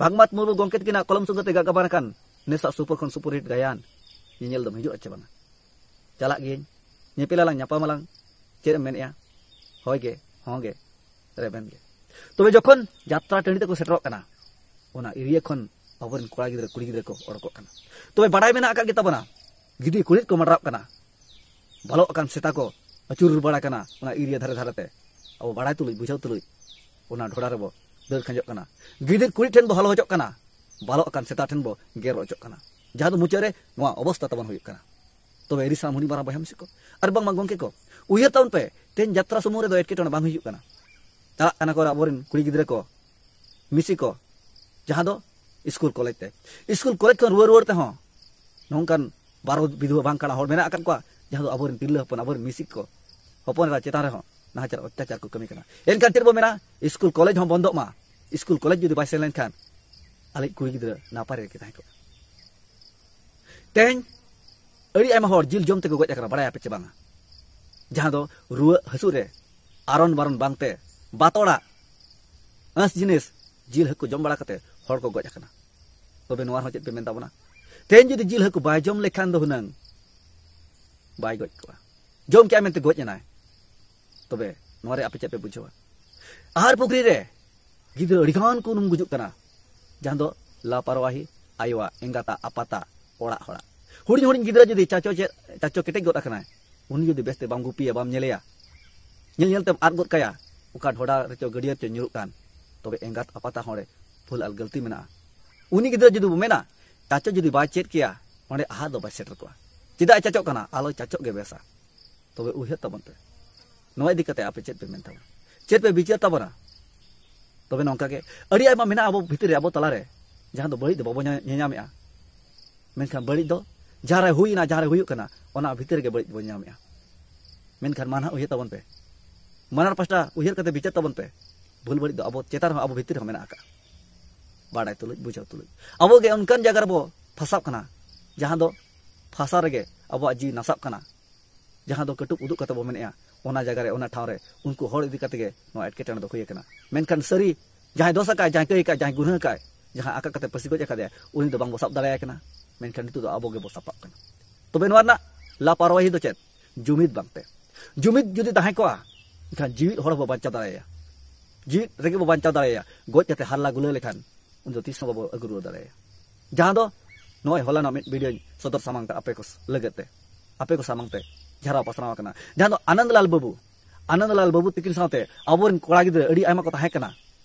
ᱵᱷᱟᱜᱽᱢᱟᱛ ᱢᱩᱨᱢᱩ ᱜᱚᱢᱠᱮ ᱛᱟᱹᱠᱤᱱᱟᱜ ᱠᱚᱞᱚᱢ ᱥᱩᱫᱷᱟᱹ ᱛᱮ ᱜᱟᱜ ᱜᱟᱵᱟᱱ ᱟᱠᱟᱱ ᱱᱮᱥᱟᱜ ᱥᱩᱯᱟᱨ ᱠᱷᱚᱱ ᱥᱩᱯᱟᱨ ᱦᱤᱴ ᱜᱟᱭᱟᱱ ᱧᱮᱧᱮᱞ ᱫᱚᱢ ᱦᱤᱡᱩᱜᱼᱟ ᱪᱮ ᱵᱟᱝᱟ? ᱪᱟᱞᱟᱜ ᱜᱤᱭᱟᱹᱧ, ᱧᱮᱯᱮᱞ ᱟᱞᱟᱝ, ᱧᱟᱯᱟᱢ ᱟᱞᱟᱝ᱾ ᱪᱮᱫ ᱮᱢ ᱢᱮᱱᱮᱫᱼᱟ? ᱦᱳᱭ ᱜᱮ, ᱦᱚᱸ ᱜᱮ, ᱨᱮᱵᱮᱱ ᱜᱮ᱾ ᱛᱚᱵᱮ ᱡᱚᱠᱷᱚᱱ ᱡᱟᱛᱨᱟ ᱴᱟᱺᱰᱤ ᱛᱮᱠᱚ ᱥᱮᱴᱮᱨᱚᱜ ᱠᱟᱱᱟ, ᱚᱱᱟ ᱮᱨᱤᱭᱟ ᱠᱷᱚᱱ ᱟᱵᱚᱨᱮᱱ ᱠᱚᱲᱟ ᱜᱤᱫᱽᱨᱟᱹ ᱠᱩᱲᱤ ᱜᱤᱫᱽᱨᱟᱹ ᱠᱚ ᱚᱰᱚᱠᱚᱜ ᱠᱟᱱᱟ᱾ ᱛᱚᱵᱮ ᱵᱟᱰᱟᱭ ᱢᱮᱱᱟᱜ ᱟᱠᱟᱫ ᱜᱮ ᱛᱟᱵᱚᱱᱟ, ᱜᱤᱫᱤ ᱠᱩᱲᱤᱫ ᱠᱚ ᱢᱟᱰᱨᱟᱜ ᱠᱟᱱᱟ, ᱵᱟᱞᱚᱜ ᱟᱠᱟᱱ ᱥᱮᱛᱟ ᱠᱚ ᱟᱹᱪᱩᱨ ᱵᱟᱲᱟ ᱠᱟᱱᱟ ᱚᱱᱟ ᱮᱨᱤᱭᱟ ᱫᱷᱟᱨᱮ ᱫᱷᱟᱨᱮ ᱛᱮ᱾ ᱟᱵᱚ ᱵᱟᱲᱟᱭ ᱛᱩᱞᱩᱡ, ᱵᱩᱡᱷᱟᱹᱣ ᱛᱩᱞᱩᱡ ᱚᱱᱟ ᱰᱷᱚᱰᱟ ᱨᱮᱵᱚ ᱫᱟᱹᱲ ᱠᱷᱟᱸᱡᱚᱜ ᱠᱟᱱᱟ᱾ ᱜᱤᱫᱤ ᱠᱩᱲᱤᱫ ᱴᱷᱮᱱ ᱵᱚ ᱦᱟᱞᱚ ᱦᱚᱪᱚᱜ ᱠᱟᱱᱟ, ᱵᱟᱞᱚᱜ ᱟᱠᱟᱱ ᱥᱮᱛᱟ ᱴᱷᱮᱱ ᱵᱚ ᱜᱮᱨ ᱚᱪᱚᱜ ᱠᱟᱱᱟ, ᱡᱟᱦᱟᱸ ᱫᱚ ᱢᱩᱪᱟᱹᱫ ᱨᱮ ᱱᱚᱣᱟ ᱚᱵᱚᱥᱛᱟ ᱛᱟᱵᱚᱱ ᱦᱩᱭᱩᱜ ᱠᱟᱱᱟ᱾ ᱛᱚᱵᱮ ᱮᱨᱤ ᱥᱟᱱᱟᱢ ᱦᱩᱰᱤᱧ ᱢᱟᱨᱟᱝ ᱵᱚᱭᱦᱟ ᱢᱤᱥᱤ ᱠᱚ, ᱟᱨ ᱵᱟᱝᱢᱟ ᱜᱚᱢᱠᱮ ᱠᱚ, ᱩᱭᱦᱟᱹᱨ ᱛᱟᱵᱚᱱ ᱯᱮ, ᱛᱮᱦᱮᱧ ᱡᱟᱛᱨᱟ ᱥᱩᱢᱩᱝ ᱨᱮᱫᱚ ᱮᱴᱠᱮᱴᱚᱬᱮ ᱵᱟᱝ ᱦᱩᱭᱩᱜ ᱠᱟᱱᱟ᱾ ᱪᱟᱞᱟᱜ ᱠᱟᱱᱟ ᱠᱚ ᱟᱵᱚᱨᱮᱱ ᱠᱩᱲᱤ ᱜᱤᱫᱽᱨᱟᱹ ᱠᱚ, ᱢᱤᱥᱤ ᱠᱚ, ᱡᱟᱦᱟᱸ ᱫᱚ ᱥᱠᱩᱞ ᱠᱚᱞᱮᱡᱽ ᱛᱮ, ᱥᱠᱩᱞ ᱠᱚᱞᱮᱡᱽ ᱠᱷᱚᱱ ᱨᱩᱣᱟᱹᱲ ᱨᱩᱣᱟᱹᱲ ᱛᱮᱦᱚᱸ ᱱᱚᱝᱠᱟᱱ ᱵᱟᱨᱚ ᱵᱤᱫᱷᱩᱣᱟᱹ ᱵᱟᱝ ᱠᱟᱲᱟ ᱦᱚᱲ ᱢᱮᱱᱟᱜ ᱟᱠᱟᱫ ᱠᱚᱣᱟ, ᱡᱟᱦᱟᱸ ᱫᱚ ᱟᱵᱚᱨᱮᱱ ᱛᱤᱨᱞᱟᱹ ᱦᱚᱯᱚᱱ, ᱟᱵᱚᱨᱮᱱ ᱢᱤᱥᱤ ᱠᱚ, ᱦᱚᱯᱚᱱ ᱮᱨᱟ ᱪᱮᱛᱟᱱ ᱨᱮᱦᱚᱸ ᱱᱟᱦᱟᱪᱟᱨ ᱚᱛᱛᱟᱪᱟᱨ ᱠᱚ ᱠᱟᱹᱢᱤ ᱠᱟᱱᱟ᱾ ᱮᱱᱠᱷᱟᱱ ᱪᱮᱫ ᱵᱚ ᱢᱮᱱᱟ? ᱥᱠᱩᱞ ᱠᱚᱞᱮᱡᱽ ᱦᱚᱸ ᱵᱚᱱᱫᱚᱜ ᱢᱟ, ᱥᱠᱩᱞ ᱠᱚᱞᱮᱡᱽ ᱡᱩᱫᱤ ᱵᱟᱭ ᱥᱮᱱ ᱞᱮᱱᱠᱷᱟᱱ ᱟᱞᱮ ᱠᱩᱲᱤ ᱜᱤᱫᱽᱨᱟᱹ ᱱᱟᱯᱟᱭ ᱨᱮᱜᱮ ᱛᱟᱦᱮᱸ ᱠᱚᱜᱼᱟ᱾ ᱛᱮᱦᱮᱧ ᱟᱹᱰᱤ ᱟᱭᱢᱟ ᱦᱚᱲ ᱡᱤᱞ ᱡᱚᱢ ᱛᱮᱠᱚ ᱜᱚᱡ ᱟᱠᱟᱱᱟ, ᱵᱟᱲᱟᱭᱟᱯᱮ ᱪᱮ ᱵᱟᱝᱟ? ᱡᱟᱦᱟᱸ ᱫᱚ ᱨᱩᱣᱟᱹᱜ ᱦᱟᱹᱥᱩ ᱨᱮ ᱟᱨᱚᱱ ᱵᱟᱨᱚᱱ ᱵᱟᱝᱛᱮ ᱵᱟᱛᱚᱲᱟᱜ ᱟᱸᱥ ᱡᱤᱱᱤᱥ ᱡᱤᱞ ᱦᱟᱹᱠᱩ ᱡᱚᱢ ᱵᱟᱲᱟ ᱠᱟᱛᱮ ᱦᱚᱲ ᱠᱚ ᱜᱚᱡ ᱟᱠᱟᱱᱟ᱾ ᱛᱚᱵᱮ ᱱᱚᱣᱟ ᱨᱮᱦᱚᱸ ᱪᱮᱫ ᱯᱮ ᱢᱮᱱ ᱛᱟᱵᱚᱱᱟ? ᱛᱮᱦᱮᱧ ᱡᱩᱫᱤ ᱡᱤᱞ ᱦᱟᱹᱠᱩ ᱵᱟᱭ ᱡᱚᱢ ᱞᱮᱠᱷᱟᱱ ᱫᱚ ᱦᱩᱱᱟᱹᱝ ᱵᱟᱭ ᱜᱚᱡ ᱠᱚᱜᱼᱟ, ᱡᱚᱢ ᱠᱮᱜᱼᱟ ᱢᱮᱱᱛᱮ ᱜᱚᱡ ᱮᱱᱟᱭ᱾ ᱛᱚᱵᱮ ᱱᱚᱣᱟ ᱨᱮ ᱟᱯᱮ ᱪᱮᱫ ᱯᱮ ᱵᱩᱡᱷᱟᱹᱣᱟ? ᱟᱦᱟᱨ ᱯᱩᱠᱷᱨᱤ ᱨᱮ ᱜᱤᱫᱽᱨᱟᱹ ᱟᱹᱰᱤ ᱜᱟᱱ ᱠᱚ ᱩᱱᱩᱢ ᱜᱩᱡᱩᱜ ᱠᱟᱱᱟ, ᱡᱟᱦᱟᱸ ᱫᱚ ᱞᱟᱯᱟᱨᱣᱟᱦᱤ ᱟᱭᱳᱣᱟᱜ, ᱮᱸᱜᱟᱛᱟᱜ, ᱟᱯᱟᱛᱟᱜ, ᱚᱲᱟᱜ ᱦᱚᱲᱟᱜ᱾ ᱦᱩᱰᱤᱧ ᱦᱩᱰᱤᱧ ᱜᱤᱫᱽᱨᱟᱹ ᱡᱩᱫᱤ ᱪᱟᱪᱚ ᱪᱮᱫ, ᱪᱟᱪᱚ ᱠᱮᱴᱮᱡ ᱜᱚᱫ ᱟᱠᱟᱱᱟᱭ, ᱩᱱᱤ ᱡᱩᱫᱤ ᱵᱮᱥᱛᱮ ᱵᱟᱢ ᱜᱩᱯᱤᱭᱟ, ᱵᱟᱢ ᱧᱮᱞᱮᱭᱟ, ᱧᱮᱞ ᱧᱮᱞ ᱛᱮᱢ ᱟᱫ ᱜᱚᱫ ᱠᱟᱭᱟ, ᱚᱠᱟ ᱰᱷᱚᱰᱟ ᱨᱮᱪᱚ ᱜᱟᱹᱰᱭᱟᱹ ᱨᱮᱪᱚ ᱧᱩᱨᱩᱜ ᱠᱟᱱ, ᱛᱚᱵᱮ ᱮᱸᱜᱟᱛ ᱟᱯᱟᱛᱟᱜ ᱦᱚᱸ ᱚᱸᱰᱮ ᱵᱷᱩᱞ ᱟᱨ ᱜᱟᱹᱞᱛᱤ ᱢᱮᱱᱟᱜᱼᱟ᱾ ᱩᱱᱤ ᱜᱤᱫᱽᱨᱟᱹ ᱡᱩᱫᱤ ᱵᱚ ᱢᱮᱱᱟ, ᱪᱟᱪᱚ ᱡᱩᱫᱤ ᱵᱟᱭ ᱪᱮᱫ ᱠᱮᱭᱟ, ᱚᱸᱰᱮ ᱟᱦᱟᱨ ᱫᱚ ᱵᱟᱭ ᱥᱮᱴᱮᱨ ᱠᱚᱜᱼᱟ᱾ ᱪᱮᱫᱟᱜ ᱮ ᱪᱟᱪᱚᱜ ᱠᱟᱱᱟ? ᱟᱞᱚᱭ ᱪᱟᱪᱚᱜ ᱜᱮ ᱵᱮᱥᱟ᱾ ᱛᱚᱵᱮ ᱩᱭᱦᱟᱹᱨ ᱛᱟᱵᱚᱱ ᱯᱮ, ᱱᱚᱣᱟ ᱤᱫᱤ ᱠᱟᱛᱮ ᱟᱯᱮ ᱪᱮᱫ ᱯᱮ ᱢᱮᱱ ᱛᱟᱵᱚᱱᱟ, ᱪᱮᱫ ᱯᱮ ᱵᱤᱪᱟᱹᱨ ᱛᱟᱵᱚᱱᱟ? ᱛᱚᱵᱮ ᱱᱚᱝᱠᱟ ᱜᱮ ᱟᱹᱰᱤ ᱟᱭᱢᱟ ᱢᱮᱱᱟᱜᱼᱟ ᱟᱵᱚ ᱵᱷᱤᱛᱤᱨ ᱨᱮ, ᱟᱵᱚ ᱛᱟᱞᱟᱨᱮ, ᱡᱟᱦᱟᱸ ᱫᱚ ᱵᱟᱹᱲᱤᱡ ᱫᱚ ᱵᱟᱵᱚ ᱧᱮ-, ᱧᱮᱧᱟᱢᱮᱜᱼᱟ, ᱢᱮᱱᱠᱷᱟᱱ ᱵᱟᱹᱲᱤᱡ ᱫᱚ ᱡᱟᱦᱟᱸ ᱨᱮ ᱦᱩᱭᱱᱟ, ᱡᱟᱦᱟᱸ ᱨᱮ ᱦᱩᱭᱩᱜ ᱠᱟᱱᱟ, ᱚᱱᱟ ᱵᱷᱤᱛᱤᱨ ᱨᱮᱜᱮ ᱵᱟᱹᱲᱤᱡ ᱵᱚᱱ ᱧᱟᱢᱮᱜᱼᱟ᱾ ᱢᱮᱱᱠᱷᱟᱱ ᱢᱟ ᱱᱟᱦᱟᱜ ᱩᱭᱦᱟᱹᱨ ᱛᱟᱵᱚᱱ ᱯᱮ, ᱵᱟᱱᱟᱨ ᱯᱟᱥᱴᱟ ᱩᱭᱦᱟᱹᱨ ᱠᱟᱛᱮ ᱵᱤᱪᱟᱹᱨ ᱛᱟᱵᱚᱱ ᱯᱮ᱾ ᱵᱷᱩᱞ ᱵᱟᱹᱲᱤᱡ ᱫᱚ ᱟᱵᱚ ᱪᱮᱛᱟᱱ ᱨᱮᱦᱚᱸ, ᱟᱵᱚ ᱵᱷᱤᱛᱤᱨ ᱨᱮᱦᱚᱸ ᱢᱮᱱᱟᱜ ᱟᱠᱟᱫᱼᱟ᱾ ᱵᱟᱰᱟᱭ ᱛᱩᱞᱩᱡ, ᱵᱩᱡᱷᱟᱹᱣ ᱛᱩᱞᱩᱡ ᱟᱵᱚ ᱜᱮ ᱚᱱᱠᱟᱱ ᱡᱟᱭᱜᱟ ᱨᱮᱵᱚ ᱯᱷᱟᱸᱥᱟᱜ ᱠᱟᱱᱟ, ᱡᱟᱦᱟᱸ ᱫᱚ ᱯᱷᱟᱸᱥᱟ ᱨᱮᱜᱮ ᱟᱵᱚᱣᱟᱜ ᱡᱤᱣᱤ ᱱᱟᱥᱟᱜ ᱠᱟᱱᱟ, ᱡᱟᱦᱟᱸ ᱫᱚ ᱠᱟᱹᱴᱩᱵ ᱩᱫᱩᱜ ᱠᱟᱛᱮ ᱵᱚ ᱢᱮᱱᱮᱜᱼᱟ, ᱚᱱᱟ ᱡᱟᱭᱜᱟ ᱨᱮ, ᱚᱱᱟ ᱴᱷᱟᱶ ᱨᱮ ᱩᱱᱠᱩ ᱦᱚᱲ ᱤᱫᱤ ᱠᱟᱛᱮ ᱜᱮ ᱱᱚᱣᱟ ᱮᱴᱠᱮᱴᱚᱬᱮ ᱫᱚ ᱦᱩᱭ ᱟᱠᱟᱱᱟ᱾ ᱢᱮᱱᱠᱷᱟᱱ ᱥᱟᱹᱨᱤ ᱡᱟᱦᱟᱸᱭ ᱫᱳᱥ ᱟᱠᱟᱫ, ᱡᱟᱦᱟᱸᱭ ᱠᱟᱹᱭ ᱟᱠᱟᱫ, ᱡᱟᱦᱟᱸᱭ ᱜᱩᱱᱟᱹ ᱟᱠᱟᱫ, ᱡᱟᱦᱟᱸᱭ ᱟᱠᱟ ᱠᱟᱛᱮ ᱯᱟᱹᱥᱤ ᱜᱚᱡ ᱟᱠᱟᱫᱮᱭᱟ, ᱩᱱᱤ ᱫᱚ ᱵᱟᱝ ᱵᱚ ᱥᱟᱵ ᱫᱟᱲᱮᱭᱟᱭ ᱠᱟᱱᱟ᱾ ᱢᱮᱱᱠᱷᱟᱱ ᱱᱤᱛᱚᱜ ᱫᱚ ᱟᱵᱚ ᱜᱮᱵᱚ ᱥᱟᱯᱟᱵ ᱠᱟᱱᱟ᱾ ᱛᱚᱵᱮ ᱱᱚᱣᱟ ᱨᱮᱱᱟᱜ ᱞᱟᱯᱟᱨᱣᱟᱦᱤ ᱫᱚ ᱪᱮᱫ? ᱡᱩᱢᱤᱫ ᱵᱟᱝᱛᱮ᱾ ᱡᱩᱢᱤᱫ ᱡᱩᱫᱤ ᱛᱟᱦᱮᱸ ᱠᱚᱜᱼᱟ, ᱮᱱᱠᱷᱟᱱ ᱡᱤᱣᱤᱫ ᱦᱚᱲ ᱦᱚᱸᱵᱚ ᱵᱟᱧᱪᱟᱣ ᱫᱟᱲᱮᱭᱟᱭᱟ, ᱡᱤᱣᱤᱫ ᱨᱮᱜᱮ ᱵᱚ ᱵᱟᱧᱪᱟᱣ ᱫᱟᱲᱮᱭᱟᱭᱟ᱾ ᱜᱚᱡ ᱠᱟᱛᱮ ᱦᱟᱨᱞᱟ ᱜᱩᱞᱟᱹ ᱞᱮᱠᱷᱟᱱ ᱩᱱ ᱫᱚ ᱛᱤᱥ ᱦᱚᱸ ᱵᱟᱵᱚ ᱟᱹᱜᱩ ᱨᱩᱣᱟᱹᱲ ᱫᱟᱲᱮᱭᱟᱭᱟ᱾ ᱡᱟᱦᱟᱸ ᱫᱚ ᱱᱚᱜᱼᱚᱭ ᱦᱚᱞᱟᱱᱚᱜ ᱢᱤᱫ ᱵᱷᱤᱰᱤᱭᱳᱧ ᱥᱚᱫᱚᱨ ᱥᱟᱢᱟᱝ ᱠᱟᱜ ᱟᱯᱮ ᱠᱚ ᱞᱟᱹᱜᱤᱫ ᱛᱮ, ᱟᱯᱮ ᱠᱚ ᱥᱟᱢᱟᱝ ᱛᱮ ᱡᱷᱟᱨᱟᱣ ᱯᱟᱥᱱᱟᱣ ᱟᱠᱟᱱᱟ, ᱡᱟᱦᱟᱸ ᱫᱚ ᱟᱱᱚᱱᱫᱚᱞᱟᱞ ᱵᱟᱹᱵᱩ, ᱟᱱᱚᱱᱫᱚᱞᱟᱞ ᱵᱟᱹᱵᱩ ᱛᱤᱠᱤᱱ ᱥᱟᱶᱛᱮ ᱟᱵᱚᱨᱮᱱ ᱠᱚᱲᱟ ᱜᱤᱫᱽᱨᱟᱹ ᱟᱹᱰᱤ ᱟᱭᱢᱟ ᱠᱚ ᱛᱟᱦᱮᱸ ᱠᱟᱱᱟ,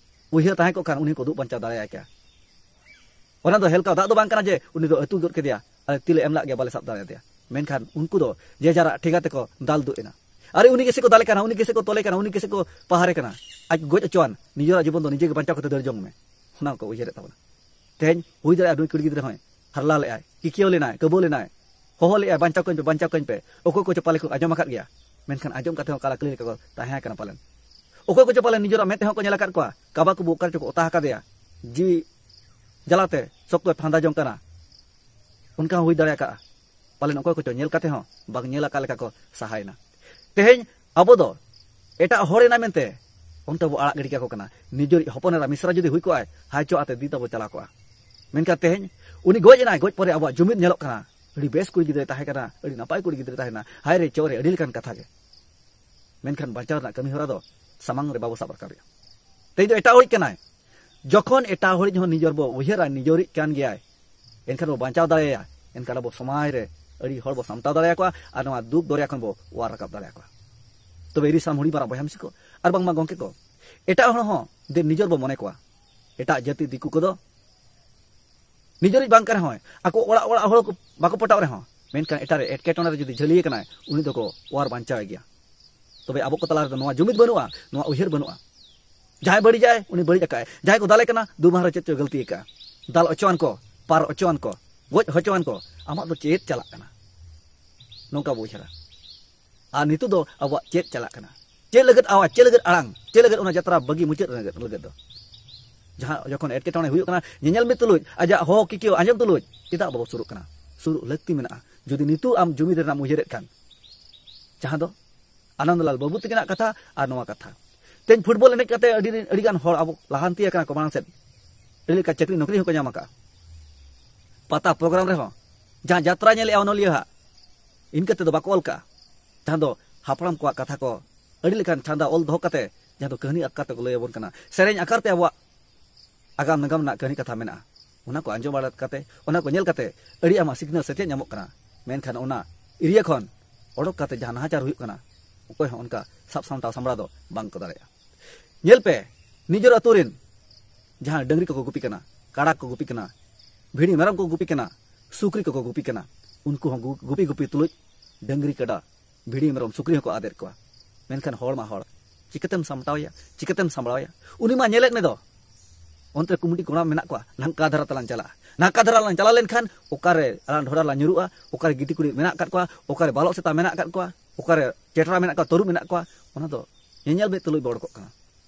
ᱩᱭᱦᱟᱹᱨ ᱛᱟᱦᱮᱸ ᱠᱚᱜ ᱠᱷᱟᱱ ᱩᱱᱤ ᱦᱚᱸᱠᱚ ᱫᱩᱜ ᱵᱟᱧᱪᱟᱣ ᱫᱟᱲᱮᱭᱟᱭ ᱠᱮᱭᱟ᱾ ᱚᱱᱟ ᱫᱚ ᱦᱮᱞᱠᱟᱣ ᱫᱟᱜ ᱫᱚ ᱵᱟᱝ ᱠᱟᱱᱟ ᱡᱮ ᱩᱱᱤ ᱫᱚ ᱟᱹᱛᱩ ᱜᱚᱫ ᱠᱮᱫᱮᱭᱟ, ᱟᱨ ᱛᱤ ᱞᱮ ᱮᱢ ᱞᱟᱜ ᱜᱮᱭᱟ, ᱵᱟᱞᱮ ᱥᱟᱵ ᱫᱟᱲᱮᱭᱟᱫᱮᱭᱟ᱾ ᱢᱮᱱᱠᱷᱟᱱ ᱩᱱᱠᱩ ᱫᱚ ᱡᱮ ᱡᱟᱨᱟᱜ ᱴᱷᱮᱸᱜᱟ ᱛᱮᱠᱚ ᱫᱟᱞ ᱫᱩᱜ ᱮᱱᱟ᱾ ᱟᱨᱮ, ᱩᱱᱤ ᱜᱮᱥᱮ ᱠᱚ ᱫᱟᱞᱮ ᱠᱟᱱᱟ, ᱩᱱᱤ ᱜᱮᱥᱮ ᱠᱚ ᱛᱚᱞᱮ ᱠᱟᱱᱟ, ᱩᱱᱤ ᱜᱮᱥᱮ ᱠᱚ ᱯᱟᱦᱟᱨᱮ ᱠᱟᱱᱟ᱾ ᱟᱡ ᱜᱚᱡ ᱦᱚᱪᱚᱣᱟᱱ, ᱱᱤᱡᱮᱨᱟᱜ ᱡᱤᱵᱚᱱ ᱫᱚ ᱱᱤᱡᱮ ᱜᱮ ᱵᱟᱧᱪᱟᱣ ᱠᱟᱛᱮ ᱫᱟᱹᱲ ᱡᱚᱝ ᱢᱮ, ᱚᱱᱟ ᱠᱚ ᱩᱭᱦᱟᱹᱨᱮᱫ ᱛᱟᱵᱚᱱᱟ᱾ ᱛᱮᱦᱮᱧ ᱦᱩᱭ ᱫᱟᱲᱮᱭᱟᱜᱼᱟ ᱱᱩᱭ ᱠᱩᱲᱤ ᱜᱤᱫᱽᱨᱟᱹ ᱦᱚᱸᱭ ᱦᱟᱨᱞᱟ ᱞᱮᱜᱼᱟᱭ, ᱠᱤᱠᱤᱭᱟᱹᱣ ᱞᱮᱱᱟᱭ, ᱠᱟᱹᱵᱟᱹᱣ ᱞᱮᱱᱟᱭ, ᱦᱚᱦᱚ ᱞᱮᱜᱼᱟᱭ, "ᱵᱟᱧᱪᱟᱣ ᱠᱟᱹᱧ ᱯᱮ, ᱵᱟᱧᱪᱟᱣ ᱠᱟᱹᱧ ᱯᱮ᱾" ᱚᱠᱚᱭ ᱠᱚᱪᱚ ᱯᱟᱞᱮ ᱠᱚ ᱟᱸᱡᱚᱢ ᱟᱠᱟᱫ ᱜᱮᱭᱟ, ᱢᱮᱱᱠᱷᱟᱱ ᱟᱸᱡᱚᱢ ᱠᱟᱛᱮ ᱦᱚᱸ ᱠᱟᱞᱟ ᱠᱟᱹᱞᱤ ᱞᱮᱠᱟ ᱠᱚ ᱛᱟᱦᱮᱸ ᱠᱟᱱᱟ ᱯᱟᱞᱮᱱ᱾ ᱚᱠᱚᱭ ᱠᱚᱪᱚ ᱯᱟᱞᱮᱱ ᱱᱤᱡᱮᱨᱟᱜ ᱢᱮᱫ ᱛᱮᱦᱚᱸ ᱠᱚ ᱧᱮᱞ ᱟᱠᱟᱫ ᱠᱚᱣᱟ, ᱠᱟᱵᱟ ᱠᱚᱵᱚ ᱚᱠᱟ ᱨᱮᱪᱚ ᱠᱚ ᱚᱛᱟ ᱟᱠᱟᱫᱮᱭᱟ, ᱡᱤᱣᱤ ᱡᱟᱞᱟᱛᱮ ᱥᱚᱠᱛᱚᱭ ᱯᱷᱟᱸᱫᱟ ᱡᱚᱝ ᱠᱟᱱᱟ᱾ ᱚᱱᱠᱟ ᱦᱚᱸ ᱦᱩᱭ ᱫᱟᱲᱮ ᱟᱠᱟᱫᱼᱟ᱾ ᱯᱟᱞᱮᱱ ᱚᱠᱚᱭ ᱠᱚᱪᱚ ᱧᱮᱞ ᱠᱟᱛᱮ ᱦᱚᱸ ᱵᱟᱝ ᱧᱮᱞ ᱟᱠᱟᱫ ᱞᱮᱠᱟ ᱠᱚ ᱥᱟᱦᱟᱭᱮᱱᱟ᱾ ᱛᱮᱦᱮᱧ ᱟᱵᱚ ᱫᱚ ᱮᱴᱟᱜ ᱦᱚᱲ ᱮᱱᱟ ᱢᱮᱱᱛᱮ ᱚᱱᱛᱮ ᱵᱚ ᱟᱲᱟᱜ ᱜᱤᱰᱤ ᱠᱟᱠᱚ ᱠᱟᱱᱟ᱾ ᱱᱤᱡᱮᱨᱤᱡ ᱦᱚᱯᱚᱱ ᱮᱨᱟ ᱢᱤᱥᱨᱟ ᱡᱩᱫᱤ ᱦᱩᱭ ᱠᱚᱜᱼᱟᱭ, ᱦᱟᱭ ᱪᱚ ᱟᱛᱮ ᱫᱤ ᱛᱟᱵᱚ ᱪᱟᱞᱟᱣ ᱠᱚᱜᱼᱟ᱾ ᱢᱮᱱᱠᱷᱟᱱ ᱛᱮᱦᱮᱧ ᱩᱱᱤ ᱜᱚᱡ ᱮᱱᱟᱭ, ᱜᱚᱡ ᱯᱚᱨᱮ ᱟᱵᱚᱣᱟᱜ ᱡᱩᱢᱤᱫ ᱧᱮᱞᱚᱜ ᱠᱟᱱᱟ, ᱟᱹᱰᱤ ᱵᱮᱥ ᱠᱩᱲᱤ ᱜᱤᱫᱽᱨᱟᱹᱭ ᱛᱟᱦᱮᱸ ᱠᱟᱱᱟ, ᱟᱹᱰᱤ ᱱᱟᱯᱟᱭ ᱠᱩᱲᱤ ᱜᱤᱫᱽᱨᱟᱹᱭ ᱛᱟᱦᱮᱸ ᱠᱟᱱᱟ, ᱦᱟᱭ ᱨᱮ ᱪᱚ ᱨᱮ, ᱟᱹᱰᱤ ᱞᱮᱠᱟᱱ ᱠᱟᱛᱷᱟ ᱜᱮ᱾ ᱢᱮᱱᱠᱷᱟᱱ ᱵᱟᱧᱪᱟᱣ ᱨᱮᱱᱟᱜ ᱠᱟᱹᱢᱤ ᱦᱚᱨᱟ ᱫᱚ ᱥᱟᱢᱟᱝ ᱨᱮ ᱵᱟᱵᱚ ᱥᱟᱵ ᱨᱟᱠᱟᱵᱮᱜᱼᱟ᱾ ᱛᱮᱦᱮᱧ ᱫᱚ ᱮᱴᱟᱜ ᱦᱚᱲᱤᱡ ᱠᱟᱱᱟᱭ᱾ ᱡᱚᱠᱷᱚᱱ ᱮᱴᱟᱜ ᱦᱚᱲᱤᱡ ᱦᱚᱸ ᱱᱤᱡᱮᱨ ᱵᱚ ᱩᱭᱦᱟᱹᱨᱟ, ᱱᱤᱡᱮᱨᱤᱡ ᱠᱟᱱ ᱜᱮᱭᱟᱭ, ᱮᱱᱠᱷᱟᱱ ᱵᱚ ᱵᱟᱧᱪᱟᱣ ᱫᱟᱲᱮᱭᱟᱭᱟ, ᱮᱱᱠᱷᱟᱱ ᱟᱵᱚ ᱥᱚᱢᱟᱡᱽ ᱨᱮ ᱟᱹᱰᱤ ᱦᱚᱲ ᱵᱚ ᱥᱟᱢᱴᱟᱣ ᱫᱟᱲᱮᱭᱟᱠᱚᱣᱟ ᱟᱨ ᱱᱚᱣᱟ ᱫᱩᱠ ᱫᱚᱨᱭᱟ ᱠᱷᱚᱱ ᱵᱚ ᱚᱣᱟᱨ ᱨᱟᱠᱟᱵ ᱫᱟᱲᱮᱭᱟᱠᱚᱣᱟ᱾ ᱛᱚᱵᱮ ᱤᱨᱤ ᱥᱟᱢ ᱦᱩᱰᱤᱧ ᱢᱟᱨᱟᱝ ᱵᱚᱭᱦᱟ ᱢᱤᱥᱤ ᱠᱚ ᱟᱨ ᱵᱟᱝᱢᱟ ᱜᱚᱢᱠᱮ ᱠᱚ, ᱮᱴᱟᱜ ᱦᱚᱲ ᱦᱚᱸ ᱫᱮ ᱱᱤᱡᱮᱨ ᱵᱚ ᱢᱚᱱᱮ ᱠᱚᱣᱟ᱾ ᱮᱴᱟᱜ ᱡᱟᱹᱛᱤ ᱫᱤᱠᱩ ᱠᱚᱫᱚ ᱱᱤᱡᱮᱨᱤᱡ ᱵᱟᱝ ᱠᱟᱱ ᱨᱮᱦᱚᱸᱭ, ᱟᱠᱚ ᱚᱲᱟᱜ ᱚᱲᱟᱜ ᱦᱚᱲ ᱠᱚ ᱵᱟᱠᱚ ᱯᱚᱴᱟᱣ ᱨᱮᱦᱚᱸ, ᱢᱮᱱᱠᱷᱟᱱ ᱮᱴᱟᱜ ᱨᱮ ᱮᱴᱠᱮᱴᱚᱬᱮ ᱨᱮ ᱡᱩᱫᱤ ᱡᱷᱟᱹᱞᱤᱭᱮ ᱠᱟᱱᱟᱭ, ᱩᱱᱤ ᱫᱚᱠᱚ ᱚᱣᱟᱨ ᱵᱟᱧᱪᱟᱣᱮ ᱜᱮᱭᱟ᱾ ᱛᱚᱵᱮ ᱟᱵᱚ ᱠᱚ ᱛᱟᱞᱟ ᱨᱮᱫᱚ ᱱᱚᱣᱟ ᱡᱩᱢᱤᱫ ᱵᱟᱹᱱᱩᱜᱼᱟ, ᱱᱚᱣᱟ ᱩᱭᱦᱟᱹᱨ ᱵᱟᱹᱱᱩᱜᱼᱟ᱾ ᱡᱟᱦᱟᱸᱭ ᱵᱟᱹᱲᱤᱡᱟᱭ, ᱩᱱᱤ ᱵᱟᱹᱲᱤᱡ ᱟᱠᱟᱫᱼᱟᱭ᱾ ᱡᱟᱦᱟᱸᱭ ᱠᱚ ᱫᱟᱞᱮ ᱠᱟᱱᱟ, ᱫᱩ ᱢᱟᱦᱟ ᱨᱮ ᱪᱮᱫ ᱪᱚ ᱜᱟᱹᱞᱛᱤ ᱟᱠᱟᱫᱼᱟ, ᱫᱟᱞ ᱚᱪᱚᱣᱟᱱ ᱠᱚ, ᱯᱟᱨ ᱚᱪᱚᱣᱟᱱ ᱠᱚ, ᱜᱚᱡ ᱦᱚᱪᱚᱣᱟᱱ ᱠᱚ, ᱟᱢᱟᱜ ᱫᱚ ᱪᱮᱫ ᱪᱟᱞᱟᱜ ᱠᱟᱱᱟ? ᱱᱚᱝᱠᱟ ᱵᱚ ᱩᱭᱦᱟᱹᱨᱟ᱾ ᱟᱨ ᱱᱤᱛᱚᱜ ᱫᱚ ᱟᱵᱚᱣᱟᱜ ᱪᱮᱫ ᱪᱟᱞᱟᱜ ᱠᱟᱱᱟ? ᱪᱮᱫ ᱞᱟᱹᱜᱤᱫ ᱟᱣᱟᱡ, ᱪᱮᱫ ᱞᱟᱹᱜᱤᱫ ᱟᱲᱟᱝ, ᱪᱮᱫ ᱞᱟᱹᱜᱤᱫ ᱚᱱᱟ ᱡᱟᱛᱨᱟ ᱵᱟᱹᱜᱤ ᱢᱩᱪᱟᱹᱫ ᱞᱟᱹᱜᱤᱫ, ᱞᱟᱹᱜᱤᱫ ᱫᱚ? ᱡᱟᱦᱟᱸ ᱡᱚᱠᱷᱚᱱ ᱮᱴᱠᱮᱴᱚᱬᱮ ᱦᱩᱭᱩᱜ ᱠᱟᱱᱟ, ᱧᱮᱧᱮᱞ ᱢᱤᱫ ᱛᱩᱞᱩᱡ ᱟᱡᱟᱜ ᱦᱚᱦᱚ ᱠᱤᱠᱭᱟᱹᱣ ᱟᱸᱡᱚᱢ ᱛᱩᱞᱩᱡ ᱪᱮᱫᱟᱜ ᱵᱟᱵᱚ ᱥᱩᱨᱩᱜ ᱠᱟᱱᱟ? ᱥᱩᱨᱩᱜ ᱞᱟᱹᱠᱛᱤ ᱢᱮᱱᱟᱜᱼᱟ᱾ ᱡᱩᱫᱤ ᱱᱤᱛᱚᱜ ᱟᱢ ᱡᱩᱢᱤᱫ ᱨᱮᱱᱟᱜ ᱮᱢ ᱩᱭᱦᱟᱹᱨᱮᱫ ᱠᱷᱟᱱ, ᱡᱟᱦᱟᱸ ᱫᱚ ᱟᱱᱚᱱᱫᱚᱞᱟᱞ ᱵᱟᱹᱵᱩ ᱛᱟᱹᱠᱤᱱᱟᱜ ᱠᱟᱛᱷᱟ ᱟᱨ ᱱᱚᱣᱟ ᱠᱟᱛᱷᱟ, ᱛᱮᱦᱮᱧ ᱯᱷᱩᱴᱵᱚᱞ ᱮᱱᱮᱡ ᱠᱟᱛᱮ ᱟᱹᱰᱤ, ᱟᱹᱰᱤ ᱜᱟᱱ ᱦᱚᱲ ᱟᱵᱚ ᱞᱟᱦᱟᱱᱛᱤ ᱟᱠᱟᱱᱟ ᱠᱚ ᱢᱟᱲᱟᱝ ᱥᱮᱫ, ᱟᱹᱰᱤ ᱞᱮᱠᱟ ᱪᱟᱹᱠᱨᱤ ᱱᱚᱠᱨᱤ ᱦᱚᱸᱠᱚ ᱧᱟᱢ ᱟᱠᱟᱫᱼᱟ᱾ ᱯᱟᱛᱟ ᱯᱨᱳᱜᱨᱟᱢ ᱨᱮᱦᱚᱸ ᱡᱟᱦᱟᱸ ᱡᱟᱛᱨᱟ ᱧᱮᱞᱮᱜᱼᱟ ᱚᱱᱚᱞᱤᱭᱟᱹ ᱦᱟᱜ, ᱤᱱᱠᱟᱹ ᱛᱮᱫᱚ ᱵᱟᱠᱚ ᱚᱞ ᱠᱟᱜᱼᱟ᱾ ᱡᱟᱦᱟᱸ ᱫᱚ ᱦᱟᱯᱲᱟᱢ ᱠᱚᱣᱟᱜ ᱠᱟᱛᱷᱟ ᱠᱚ, ᱟᱹᱰᱤ ᱞᱮᱠᱟᱱ ᱪᱷᱟᱸᱫᱟ ᱚᱞ ᱫᱚᱦᱚ ᱠᱟᱛᱮ, ᱡᱟᱦᱟᱸ ᱫᱚ ᱠᱟᱹᱦᱱᱤ ᱟᱠᱟᱨ ᱛᱮᱠᱚ ᱞᱟᱹᱭ ᱟᱵᱚᱱ ᱠᱟᱱᱟ, ᱥᱮᱨᱮᱧ ᱟᱠᱟᱨ ᱛᱮ ᱟᱵᱚᱣᱟᱜ ᱟᱜᱟᱢ ᱱᱟᱜᱟᱢ ᱨᱮᱱᱟᱜ ᱠᱟᱹᱦᱱᱤ ᱠᱟᱛᱷᱟ ᱢᱮᱱᱟᱜᱼᱟ᱾ ᱚᱱᱟ ᱠᱚ ᱟᱸᱡᱚᱢ ᱵᱟᱲᱟ ᱠᱟᱛᱮ, ᱚᱱᱟ ᱠᱚ ᱧᱮᱞ ᱠᱟᱛᱮ ᱟᱹᱰᱤ ᱟᱭᱢᱟ ᱥᱤᱠᱷᱱᱟᱹᱛ ᱥᱮᱪᱮᱫ ᱧᱟᱢᱚᱜ ᱠᱟᱱᱟ᱾ ᱢᱮᱱᱠᱷᱟᱱ ᱚᱱᱟ ᱮᱨᱤᱭᱟ ᱠᱷᱚᱱ ᱚᱰᱚᱠ ᱠᱟᱛᱮ ᱡᱟᱦᱟᱸ ᱱᱟᱦᱟᱪᱟᱨ ᱦᱩᱭᱩᱜ ᱠᱟᱱᱟ, ᱚᱠᱚᱭ ᱦᱚᱸ ᱚᱱᱠᱟ ᱥᱟᱵ ᱥᱟᱢᱴᱟᱣ ᱥᱟᱢᱵᱲᱟᱣ ᱫᱚ ᱵᱟᱝ ᱠᱚ ᱫᱟᱲᱮᱭᱟᱜᱼᱟ᱾ ᱧᱮᱞ ᱯᱮ, ᱱᱤᱡᱮᱨ ᱟᱹᱛᱩ ᱨᱮᱱ ᱡᱟᱦᱟᱸ ᱰᱟᱹᱝᱨᱤ ᱠᱚᱠᱚ ᱜᱩᱯᱤ ᱠᱟᱱᱟ, ᱠᱟᱲᱟ ᱠᱚ ᱜᱩᱯᱤ ᱠᱟᱱᱟ, ᱵᱷᱤᱰᱤ ᱢᱮᱨᱚᱢ ᱠᱚ ᱜᱩᱯᱤ ᱠᱟᱱᱟ, ᱥᱩᱠᱨᱤ ᱠᱚᱠᱚ ᱜᱩᱯᱤ ᱠᱟᱱᱟ, ᱩᱱᱠᱩ ᱦᱚᱸ ᱜᱩ-, ᱜᱩᱯᱤ ᱜᱩᱯᱤ ᱛᱩᱞᱩᱡ ᱰᱟᱹᱝᱨᱤ ᱠᱟᱰᱟ, ᱵᱷᱤᱰᱤ ᱢᱮᱨᱚᱢ ᱥᱩᱠᱨᱤ ᱦᱚᱸᱠᱚ ᱟᱫᱮᱨ ᱠᱚᱣᱟ᱾ ᱢᱮᱱᱠᱷᱟᱱ ᱦᱚᱲ ᱢᱟ ᱦᱚᱲ, ᱪᱤᱠᱟᱹᱛᱮᱢ ᱥᱟᱢᱴᱟᱣᱮᱭᱟ, ᱪᱤᱠᱟᱹᱛᱮᱢ ᱥᱟᱢᱵᱲᱟᱣᱮᱭᱟ? ᱩᱱᱤ ᱢᱟ ᱧᱮᱞᱮᱫ ᱢᱮ ᱫᱚ, ᱚᱱᱛᱮ ᱠᱩᱢᱤᱴᱤ ᱠᱚᱲᱟᱢ ᱢᱮᱱᱟᱜ ᱠᱚᱣᱟ, ᱱᱟᱝᱠᱟ ᱫᱷᱟᱨᱟ ᱛᱮᱞᱟᱝ ᱪᱟᱞᱟᱜᱼᱟ, ᱱᱟᱝᱠᱟ ᱫᱷᱟᱨᱟ ᱞᱟᱝ ᱪᱟᱞᱟᱣ ᱞᱮᱱᱠᱷᱟᱱ ᱚᱠᱟᱨᱮ ᱟᱞᱟᱝ ᱰᱷᱚᱰᱟ ᱞᱟᱝ ᱧᱩᱨᱩᱜᱼᱟ, ᱚᱠᱟᱨᱮ ᱜᱤᱫᱤ ᱠᱩᱲᱤ ᱢᱮᱱᱟᱜ ᱟᱠᱟᱫ ᱠᱚᱣᱟ, ᱚᱠᱟᱨᱮ ᱵᱟᱞᱚᱜ ᱥᱮᱛᱟ ᱢᱮᱱᱟᱜ ᱟᱠᱟᱫ ᱠᱚᱣᱟ, ᱚᱠᱟᱨᱮ ᱪᱮᱴᱨᱟ ᱢᱮᱱᱟᱜ ᱠᱚᱣᱟ, ᱛᱟᱹᱨᱩᱵ ᱢᱮᱱᱟᱜ ᱠᱚᱣᱟ, ᱚᱱᱟ ᱫᱚ ᱧᱮᱧᱮᱞ ᱢᱮᱫ ᱛᱩᱞᱩᱡ ᱵᱚᱲ ᱠᱚᱜ ᱠᱟᱱᱟ᱾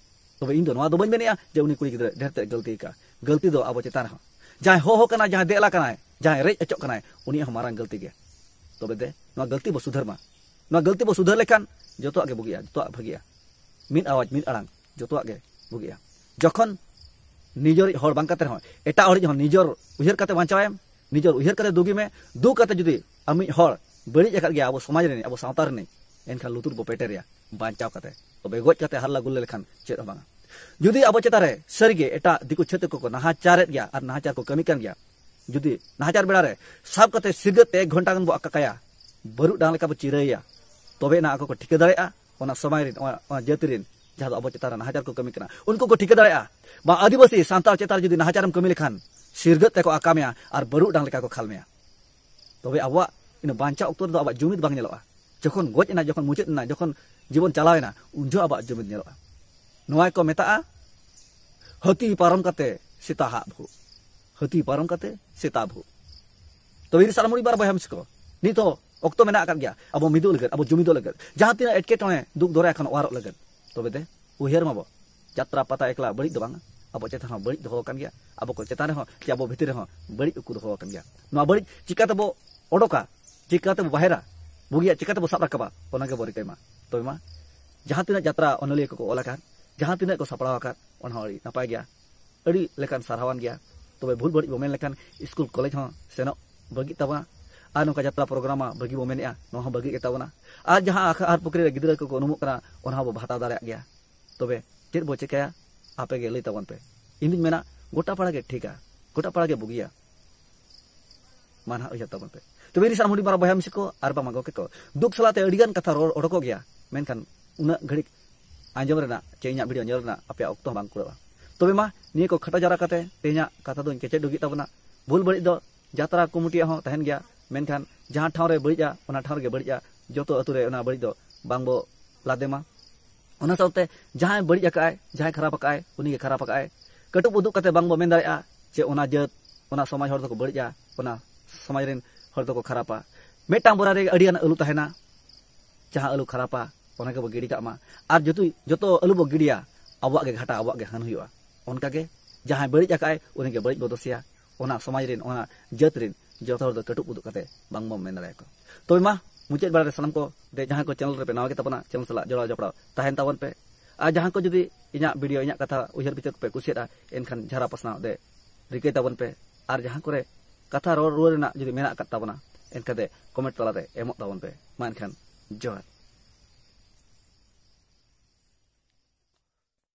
ᱛᱚᱵᱮ ᱤᱧ ᱫᱚ ᱱᱚᱣᱟ ᱫᱚ ᱵᱟᱹᱧ ᱢᱮᱱᱮᱜᱼᱟ ᱡᱮ ᱩᱱᱤ ᱠᱩᱲᱤ ᱜᱤᱫᱽᱨᱟᱹ ᱰᱷᱮᱨ ᱛᱮ ᱜᱟᱹᱞᱛᱤ ᱟᱠᱟᱫᱼᱟ᱾ ᱜᱟᱹᱞᱛᱤ ᱫᱚ ᱟᱵᱚ ᱪᱮᱛᱟᱱ ᱨᱮᱦᱚᱸ᱾ ᱡᱟᱦᱟᱸᱭ ᱦᱚᱦᱚ ᱠᱟᱱᱟᱭ, ᱡᱟᱦᱟᱸᱭ ᱫᱮᱡᱞᱟ ᱠᱟᱱᱟᱭ, ᱡᱟᱦᱟᱸᱭ ᱨᱮᱡ ᱚᱪᱚᱜ ᱠᱟᱱᱟᱭ, ᱩᱱᱤᱭᱟᱜ ᱦᱚᱸ ᱢᱟᱨᱟᱝ ᱜᱟᱹᱞᱛᱤ ᱜᱮ᱾ ᱛᱚᱵᱮ ᱫᱮ, ᱱᱚᱣᱟ ᱜᱟᱹᱞᱛᱤ ᱵᱚ ᱥᱩᱫᱷᱟᱹᱨ ᱢᱟ᱾ ᱱᱚᱣᱟ ᱜᱟᱹᱞᱛᱤ ᱵᱚ ᱥᱩᱫᱷᱟᱹᱨ ᱞᱮᱠᱷᱟᱱ ᱡᱚᱛᱚᱣᱟᱜ ᱜᱮ ᱵᱩᱜᱤᱜᱼᱟ, ᱡᱚᱛᱚᱣᱟᱜ ᱵᱷᱟᱹᱜᱤᱜᱼᱟ᱾ ᱢᱤᱫ ᱟᱣᱟᱡᱽ, ᱢᱤᱫ ᱟᱲᱟᱝ, ᱡᱚᱛᱚᱣᱟᱜ ᱜᱮ ᱵᱩᱜᱤᱜᱼᱟ᱾ ᱡᱚᱠᱷᱚᱱ ᱱᱤᱡᱮᱨᱤᱡ ᱦᱚᱲ ᱵᱟᱝ ᱠᱟᱛᱮ ᱨᱮᱦᱚᱸ ᱮᱴᱟᱜ ᱦᱚᱲᱤᱡ ᱦᱚᱸ ᱱᱤᱡᱮᱨ ᱩᱭᱦᱟᱹᱨ ᱠᱟᱛᱮ ᱵᱟᱧᱪᱟᱣᱟᱭᱮᱢ, ᱱᱤᱡᱮᱨ ᱩᱭᱦᱟᱹᱨ ᱠᱟᱛᱮ ᱫᱩᱜᱤ ᱢᱮ, ᱫᱩᱜ ᱠᱟᱛᱮ ᱡᱩᱫᱤ ᱟᱢᱤᱡ ᱦᱚᱲ ᱵᱟᱹᱲᱤᱡ ᱟᱠᱟᱫ ᱜᱮᱭᱟ ᱟᱵᱚ ᱥᱚᱢᱟᱡᱽ ᱨᱤᱱᱤᱡ, ᱟᱵᱚ ᱥᱟᱶᱛᱟ ᱨᱤᱱᱤᱡ, ᱮᱱᱠᱷᱟᱱ ᱞᱩᱛᱩᱨ ᱵᱚ ᱯᱮᱴᱮᱨᱮᱭᱟ, ᱵᱟᱧᱪᱟᱣ ᱠᱟᱛᱮ᱾ ᱛᱚᱵᱮ ᱜᱚᱡ ᱠᱟᱛᱮ ᱦᱟᱞᱞᱟ ᱜᱩᱞᱞᱟᱹ ᱞᱮᱠᱷᱟᱱ ᱪᱮᱫ ᱦᱚᱸ ᱵᱟᱝᱟ᱾ ᱡᱩᱫᱤ ᱟᱵᱚ ᱪᱮᱛᱟᱱ ᱨᱮ ᱥᱟᱹᱨᱤᱜᱮ ᱮᱴᱟᱜ ᱫᱤᱠᱩ ᱪᱷᱟᱹᱛᱤᱠ ᱠᱚᱠᱚ ᱱᱟᱦᱟᱪᱟᱨᱮᱫ ᱜᱮᱭᱟ ᱟᱨ ᱱᱟᱦᱟᱪᱟᱨ ᱠᱚ ᱠᱟᱹᱢᱤ ᱠᱟᱱ ᱜᱮᱭᱟ, ᱡᱩᱫᱤ ᱱᱟᱦᱟᱪᱟᱨ ᱵᱮᱲᱟ ᱨᱮ ᱥᱟᱵ ᱠᱟᱛᱮ ᱥᱤᱨᱜᱟᱹᱛ ᱛᱮ ᱮᱠ ᱜᱷᱚᱱᱴᱟ ᱜᱟᱱ ᱵᱚ ᱟᱠᱟᱠᱟᱭᱟ, ᱵᱟᱹᱨᱩᱰᱟᱝ ᱞᱮᱠᱟ ᱵᱚ ᱪᱤᱨᱟᱹᱭᱮᱭᱟ, ᱛᱚᱵᱮ ᱮᱱᱟ ᱟᱠᱚ ᱠᱚ ᱴᱷᱤᱠᱟᱹ ᱫᱟᱲᱮᱭᱟᱜᱼᱟ, ᱚᱱᱟ ᱥᱚᱢᱟᱡᱽ ᱨᱮᱱ, ᱚᱱᱟ, ᱚᱱᱟ ᱡᱟᱹᱛᱤ ᱨᱮᱱ ᱡᱟᱦᱟᱸ ᱫᱚ ᱟᱵᱚ ᱪᱮᱛᱟᱱ ᱨᱮ ᱱᱟᱦᱟᱪᱟᱨ ᱠᱚ ᱠᱟᱹᱢᱤ ᱠᱟᱱᱟ, ᱩᱱᱠᱩ ᱠᱚ ᱴᱷᱤᱠᱟᱹ ᱫᱟᱲᱮᱭᱟᱜᱼᱟ᱾ ᱵᱟ ᱟᱹᱫᱤᱵᱟᱹᱥᱤ ᱥᱟᱱᱛᱟᱲ ᱪᱮᱛᱟᱱ ᱨᱮ ᱡᱩᱫᱤ ᱱᱟᱦᱟᱪᱟᱨᱮᱢ ᱠᱟᱹᱢᱤ ᱞᱮᱠᱷᱟᱱ ᱥᱤᱨᱜᱟᱹᱛ ᱛᱮᱠᱚ ᱟᱠᱟ ᱢᱮᱭᱟ ᱟᱨ ᱵᱟᱹᱨᱩᱰᱟᱝ ᱞᱮᱠᱟ ᱠᱚ ᱠᱷᱟᱞ ᱢᱮᱭᱟ᱾ ᱛᱚᱵᱮ ᱟᱵᱚᱣᱟᱜ ᱤᱱᱟᱹ ᱵᱟᱧᱪᱟᱣ ᱚᱠᱛᱚ ᱨᱮᱫᱚ ᱟᱵᱚᱣᱟᱜ ᱡᱩᱢᱤᱫ ᱵᱟᱝ ᱧᱮᱞᱚᱜᱼᱟ᱾ ᱡᱚᱠᱷᱚᱱ ᱜᱚᱡ ᱮᱱᱟ, ᱡᱚᱠᱷᱚᱱ ᱢᱩᱪᱟᱹᱫ ᱮᱱᱟ, ᱡᱚᱠᱷᱚᱱ ᱡᱤᱵᱚᱱ ᱪᱟᱞᱟᱣ ᱮᱱᱟ, ᱩᱱ ᱡᱚᱦᱚᱜ ᱟᱵᱚᱣᱟᱜ ᱡᱩᱢᱤᱫ ᱧᱮᱞᱚᱜᱼᱟ᱾ ᱱᱚᱣᱟ ᱜᱮᱠᱚ ᱢᱮᱛᱟᱜᱼᱟ, ᱦᱟᱹᱛᱤ ᱯᱟᱨᱚᱢ ᱠᱟᱛᱮ ᱥᱮᱛᱟ ᱦᱟᱜ ᱵᱷᱩᱜ᱾ ᱦᱟᱹᱛᱤ ᱯᱟᱨᱚᱢ ᱠᱟᱛᱮ ᱥᱮᱛᱟ ᱵᱷᱩᱜ᱾ ᱛᱚᱵᱮ ᱤᱧ ᱥᱟᱱᱟᱢ ᱢᱩᱲᱤ ᱵᱟᱨ ᱵᱚᱭᱦᱟ ᱢᱤᱥᱤ ᱠᱚ, ᱱᱤᱛ ᱦᱚᱸ ᱚᱠᱛᱚ ᱢᱮᱱᱟᱜ ᱟᱠᱟᱫ ᱜᱮᱭᱟ ᱟᱵᱚ ᱢᱤᱫᱚᱜ ᱞᱟᱹᱜᱤᱫ, ᱟᱵᱚ ᱡᱩᱢᱤᱫᱚᱜ ᱞᱟᱹᱜᱤᱫ᱾ ᱡᱟᱦᱟᱸ ᱛᱤᱱᱟᱹᱜ ᱮᱴᱠᱮᱴᱚᱬᱮ, ᱫᱩᱠ ᱫᱚᱨᱭᱟ ᱠᱷᱚᱱ ᱚᱣᱟᱨᱚᱜ ᱞᱟᱹᱜᱤᱫ᱾ ᱛᱚᱵᱮ ᱫᱮ, ᱩᱭᱦᱟᱹᱨ ᱢᱟᱵᱚ, ᱡᱟᱛᱨᱟ ᱯᱟᱛᱟ ᱮᱠᱞᱟ ᱵᱟᱹᱲᱤᱡ ᱫᱚ ᱵᱟᱝᱟ, ᱟᱵᱚ ᱪᱮᱛᱟᱱ ᱦᱚᱸ ᱵᱟᱹᱲᱤᱡ ᱫᱚᱦᱚ ᱟᱠᱟᱱ ᱜᱮᱭᱟ, ᱟᱵᱚ ᱠᱚ ᱪᱮᱛᱟᱱ ᱨᱮᱦᱚᱸ ᱪᱮ ᱟᱵᱚ ᱵᱷᱤᱛᱤᱨ ᱨᱮᱦᱚᱸ ᱵᱟᱹᱲᱤᱡ ᱩᱠᱩ ᱫᱚᱦᱚ ᱟᱠᱟᱱ ᱜᱮᱭᱟ᱾ ᱱᱚᱣᱟ ᱵᱟᱹᱲᱤᱡ ᱪᱤᱠᱟ ᱛᱮᱵᱚ ᱚᱰᱚᱠᱟ, ᱪᱤᱠᱟ ᱛᱮᱵᱚ ᱵᱟᱦᱮᱨᱟ, ᱵᱩᱜᱤᱭᱟᱜ ᱪᱤᱠᱟ ᱛᱮᱵᱚ ᱥᱟᱵ ᱨᱟᱠᱟᱵᱟ, ᱚᱱᱟ ᱜᱮᱵᱚ ᱨᱤᱠᱟᱹᱭ ᱢᱟ᱾ ᱛᱚᱵᱮ ᱢᱟ, ᱡᱟᱦᱟᱸ ᱛᱤᱱᱟᱹᱜ ᱡᱟᱛᱨᱟ ᱚᱱᱚᱞᱤᱭᱟᱹ ᱠᱚᱠᱚ ᱚᱞ ᱟᱠᱟᱫ, ᱡᱟᱦᱟᱸ ᱛᱤᱱᱟᱹᱜ ᱠᱚ ᱥᱟᱯᱲᱟᱣ ᱟᱠᱟᱫ, ᱚᱱᱟ ᱦᱚᱸ ᱟᱹᱰᱤ ᱱᱟᱯᱟᱭ ᱜᱮᱭᱟ, ᱟᱹᱰᱤ ᱞᱮᱠᱟᱱ ᱥᱟᱨᱦᱟᱣᱟᱱ ᱜᱮᱭᱟ᱾ ᱛᱚᱵᱮ ᱵᱷᱩᱞ ᱵᱟᱹᱲᱤᱡ ᱵᱚ ᱢᱮᱱ ᱞᱮᱠᱷᱟᱱ ᱥᱠᱩᱞ ᱠᱚᱞᱮᱡᱽ ᱦᱚᱸ ᱥᱮᱱᱚᱜ ᱵᱟᱹᱜᱤᱜ ᱛᱟᱵᱚᱱᱟ, ᱟᱨ ᱱᱚᱝᱠᱟ ᱡᱟᱛᱨᱟ ᱯᱨᱳᱜᱨᱟᱢ ᱢᱟ ᱵᱟᱹᱜᱤ ᱵᱚ ᱢᱮᱱᱮᱜᱼᱟ, ᱱᱚᱣᱟ ᱦᱚᱸ ᱵᱟᱹᱜᱤ ᱜᱮ ᱛᱟᱵᱚᱱᱟ᱾ ᱟᱨ ᱡᱟᱦᱟᱸ ᱟᱠᱷ-, ᱟᱦᱟᱨ ᱯᱩᱠᱷᱨᱤ ᱨᱮ ᱜᱤᱫᱽᱨᱟᱹ ᱠᱚᱠᱚ ᱩᱱᱩᱢᱚᱜ ᱠᱟᱱᱟ, ᱚᱱᱟ ᱦᱚᱸ ᱵᱚ ᱵᱷᱟᱛᱟᱣ ᱫᱟᱲᱮᱭᱟᱜ ᱜᱮᱭᱟ᱾ ᱛᱚᱵᱮ ᱪᱮᱫ ᱵᱚ ᱪᱮᱠᱟᱭᱟ? ᱟᱯᱮ ᱜᱮ ᱞᱟᱹᱭ ᱛᱟᱵᱚᱱ ᱯᱮ᱾ ᱤᱧ ᱫᱩᱧ ᱢᱮᱱᱟ, ᱜᱚᱴᱟ ᱯᱟᱲᱟ ᱜᱮ ᱴᱷᱤᱠᱟ, ᱜᱚᱴᱟ ᱯᱟᱲᱟ ᱜᱮ ᱵᱩᱜᱤᱭᱟ᱾ ᱢᱟ ᱱᱟᱦᱟᱜ ᱩᱭᱦᱟᱹᱨ ᱛᱟᱵᱚᱱ ᱯᱮ᱾ ᱛᱚᱵᱮ ᱤᱧ ᱥᱟᱱᱟᱢ ᱦᱩᱰᱤᱧ ᱢᱟᱨᱟᱝ ᱵᱚᱭᱦᱟ ᱢᱤᱥᱤ ᱠᱚ ᱟᱨ ᱵᱟᱝ ᱜᱚᱢᱠᱮ ᱠᱚ, ᱫᱩᱠ ᱥᱟᱞᱟᱜ ᱛᱮ ᱟᱹᱰᱤᱜᱟᱱ ᱠᱟᱛᱷᱟ ᱨᱚᱲ ᱚᱰᱚᱠᱚᱜ ᱜᱮᱭᱟ, ᱢᱮᱱᱠᱷᱟᱱ ᱩᱱᱟᱹᱜ ᱜᱷᱟᱹᱲᱤᱡ ᱟᱸᱡᱚᱢ ᱨᱮᱱᱟᱜ ᱪᱮ ᱤᱧᱟᱹᱜ ᱵᱷᱤᱰᱤᱭᱳ ᱧᱮᱞ ᱨᱮᱱᱟᱜ ᱟᱯᱮᱭᱟᱜ ᱚᱠᱛᱚ ᱦᱚᱸ ᱵᱟᱝ ᱠᱩᱲᱟᱹᱜᱼᱟ᱾ ᱛᱚᱵᱮ ᱢᱟ, ᱱᱤᱭᱟᱹ ᱠᱚ ᱠᱷᱟᱴᱚ ᱡᱟᱣᱨᱟ ᱠᱟᱛᱮ ᱛᱮᱦᱮᱧᱟᱜ ᱠᱟᱛᱷᱟ ᱫᱚᱧ ᱠᱮᱪᱮᱫ ᱰᱩᱜᱤ ᱛᱟᱵᱚᱱᱟ᱾ ᱵᱷᱩᱞ ᱵᱟᱹᱲᱤᱡ ᱫᱚ ᱡᱟᱛᱨᱟ ᱠᱚᱢᱤᱴᱤᱭᱟᱜ ᱦᱚᱸ ᱛᱟᱦᱮᱱ ᱜᱮᱭᱟ, ᱢᱮᱱᱠᱷᱟᱱ ᱡᱟᱦᱟᱸ ᱴᱷᱟᱶ ᱨᱮ ᱵᱟᱹᱲᱤᱡᱼᱟ, ᱚᱱᱟ ᱴᱷᱟᱶ ᱨᱮᱜᱮ ᱵᱟᱹᱲᱤᱡᱼᱟ᱾ ᱡᱚᱛᱚ ᱟᱹᱛᱩ ᱨᱮ ᱚᱱᱟ ᱵᱟᱹᱲᱤᱡ ᱫᱚ ᱵᱟᱝ ᱵᱚ ᱞᱟᱫᱮ ᱢᱟ᱾ ᱚᱱᱟ ᱥᱟᱶᱛᱮ ᱡᱟᱦᱟᱸᱭ ᱵᱟᱹᱲᱤᱡ ᱟᱠᱟᱫᱼᱟᱭ, ᱡᱟᱦᱟᱸᱭ ᱠᱷᱟᱨᱟᱯ ᱟᱠᱟᱫᱼᱟᱭ, ᱩᱱᱤ ᱜᱮ ᱠᱷᱟᱨᱟᱯ ᱟᱠᱟᱫᱼᱟᱭ᱾ ᱠᱟᱹᱴᱩᱵ ᱩᱫᱩᱜ ᱠᱟᱛᱮ ᱵᱟᱝ ᱵᱚ ᱢᱮᱱ ᱫᱟᱲᱮᱭᱟᱜᱼᱟ ᱡᱮ ᱚᱱᱟ ᱡᱟᱹᱛ, ᱚᱱᱟ ᱥᱚᱢᱟᱡᱽ ᱦᱚᱲ ᱫᱚᱠᱚ ᱵᱟᱹᱲᱤᱡᱼᱟ, ᱚᱱᱟ ᱥᱚᱢᱟᱡᱽ ᱨᱮᱱ ᱦᱚᱲ ᱫᱚᱠᱚ ᱠᱷᱟᱨᱟᱯᱟ᱾ ᱢᱤᱫᱴᱟᱝ ᱵᱚᱨᱟ ᱨᱮ ᱟᱹᱰᱤᱜᱟᱱ ᱟᱹᱞᱩ ᱛᱟᱦᱮᱱᱟ, ᱡᱟᱦᱟᱸ ᱟᱹᱞᱩ ᱠᱷᱟᱨᱟᱯᱟ, ᱚᱱᱟ ᱜᱮᱵᱚ ᱜᱤᱰᱤ ᱠᱟᱜ ᱢᱟ᱾ ᱟᱨ ᱡᱚᱛᱚ, ᱡᱚᱛᱚ ᱟᱹᱞᱩ ᱵᱚ ᱜᱤᱰᱤᱭᱟ, ᱟᱵᱚᱣᱟᱜ ᱜᱮ ᱜᱷᱟᱴᱟ, ᱟᱵᱚᱣᱟᱜ ᱜᱮ ᱦᱟᱹᱱ ᱦᱩᱭᱩᱜᱼᱟ᱾ ᱚᱱᱠᱟ ᱜᱮ ᱡᱟᱦᱟᱸᱭ ᱵᱟᱹᱲᱤᱡ ᱟᱠᱟᱫᱼᱟᱭ, ᱩᱱᱤ ᱜᱮ ᱵᱟᱹᱲᱤᱡ ᱵᱚ ᱫᱳᱥᱮᱭᱟ᱾ ᱚᱱᱟ ᱥᱚᱢᱟᱡᱽ ᱨᱮᱱ, ᱚᱱᱟ ᱡᱟᱹᱛ ᱨᱮᱱ ᱡᱚᱛᱚ ᱦᱚᱲ ᱫᱚ ᱠᱟᱹᱴᱩᱵ ᱩᱫᱩᱜ ᱠᱟᱛᱮ ᱵᱟᱝ ᱵᱚᱱ ᱢᱮᱱ ᱫᱟᱲᱮᱭᱟᱠᱚᱣᱟ᱾ ᱛᱚᱵᱮ ᱢᱟ, ᱢᱩᱪᱟᱹᱫ ᱵᱮᱲᱟ ᱨᱮ ᱥᱟᱱᱟᱢ ᱠᱚ ᱫᱮ, ᱡᱟᱦᱟᱸᱭ ᱠᱚ ᱪᱮᱱᱮᱞ ᱨᱮᱯᱮ ᱱᱟᱣᱟ ᱜᱮ ᱛᱟᱵᱚᱱᱟ, ᱪᱮᱱᱮᱞ ᱥᱟᱞᱟᱜ ᱡᱚᱲᱟᱣ ᱡᱚᱯᱲᱟᱣ ᱛᱟᱦᱮᱱ ᱛᱟᱵᱚᱱ ᱯᱮ᱾ ᱟᱨ ᱡᱟᱦᱟᱸ ᱠᱚ ᱡᱩᱫᱤ ᱤᱧᱟᱹᱜ ᱵᱷᱤᱰᱤᱭᱳ, ᱤᱧᱟᱹᱜ ᱠᱟᱛᱷᱟ ᱩᱭᱦᱟᱹᱨ ᱵᱤᱪᱟᱹᱨ ᱠᱚᱯᱮ ᱠᱩᱥᱤᱭᱟᱫᱼᱟ, ᱮᱱᱠᱷᱟᱱ ᱡᱷᱟᱨᱟ ᱯᱟᱥᱱᱟᱣ ᱫᱮ ᱨᱤᱠᱟᱹᱭ ᱛᱟᱵᱚᱱ ᱯᱮ᱾ ᱟᱨ ᱡᱟᱦᱟᱸ ᱠᱚᱨᱮ ᱠᱟᱛᱷᱟ ᱨᱚᱲ ᱨᱩᱣᱟᱹᱲ ᱨᱮᱱᱟᱜ ᱡᱩᱫᱤ ᱢᱮᱱᱟᱜ ᱟᱠᱟᱫ ᱛᱟᱵᱚᱱᱟ, ᱮᱱᱠᱷᱟᱱ ᱫᱮ ᱠᱚᱢᱮᱱᱴ ᱛᱟᱞᱟᱛᱮ ᱮᱢᱚᱜ ᱛᱟᱵᱚᱱ ᱯᱮ᱾ ᱢᱟ ᱮᱱᱠᱷᱟᱱ ᱡᱚᱦᱟᱨ᱾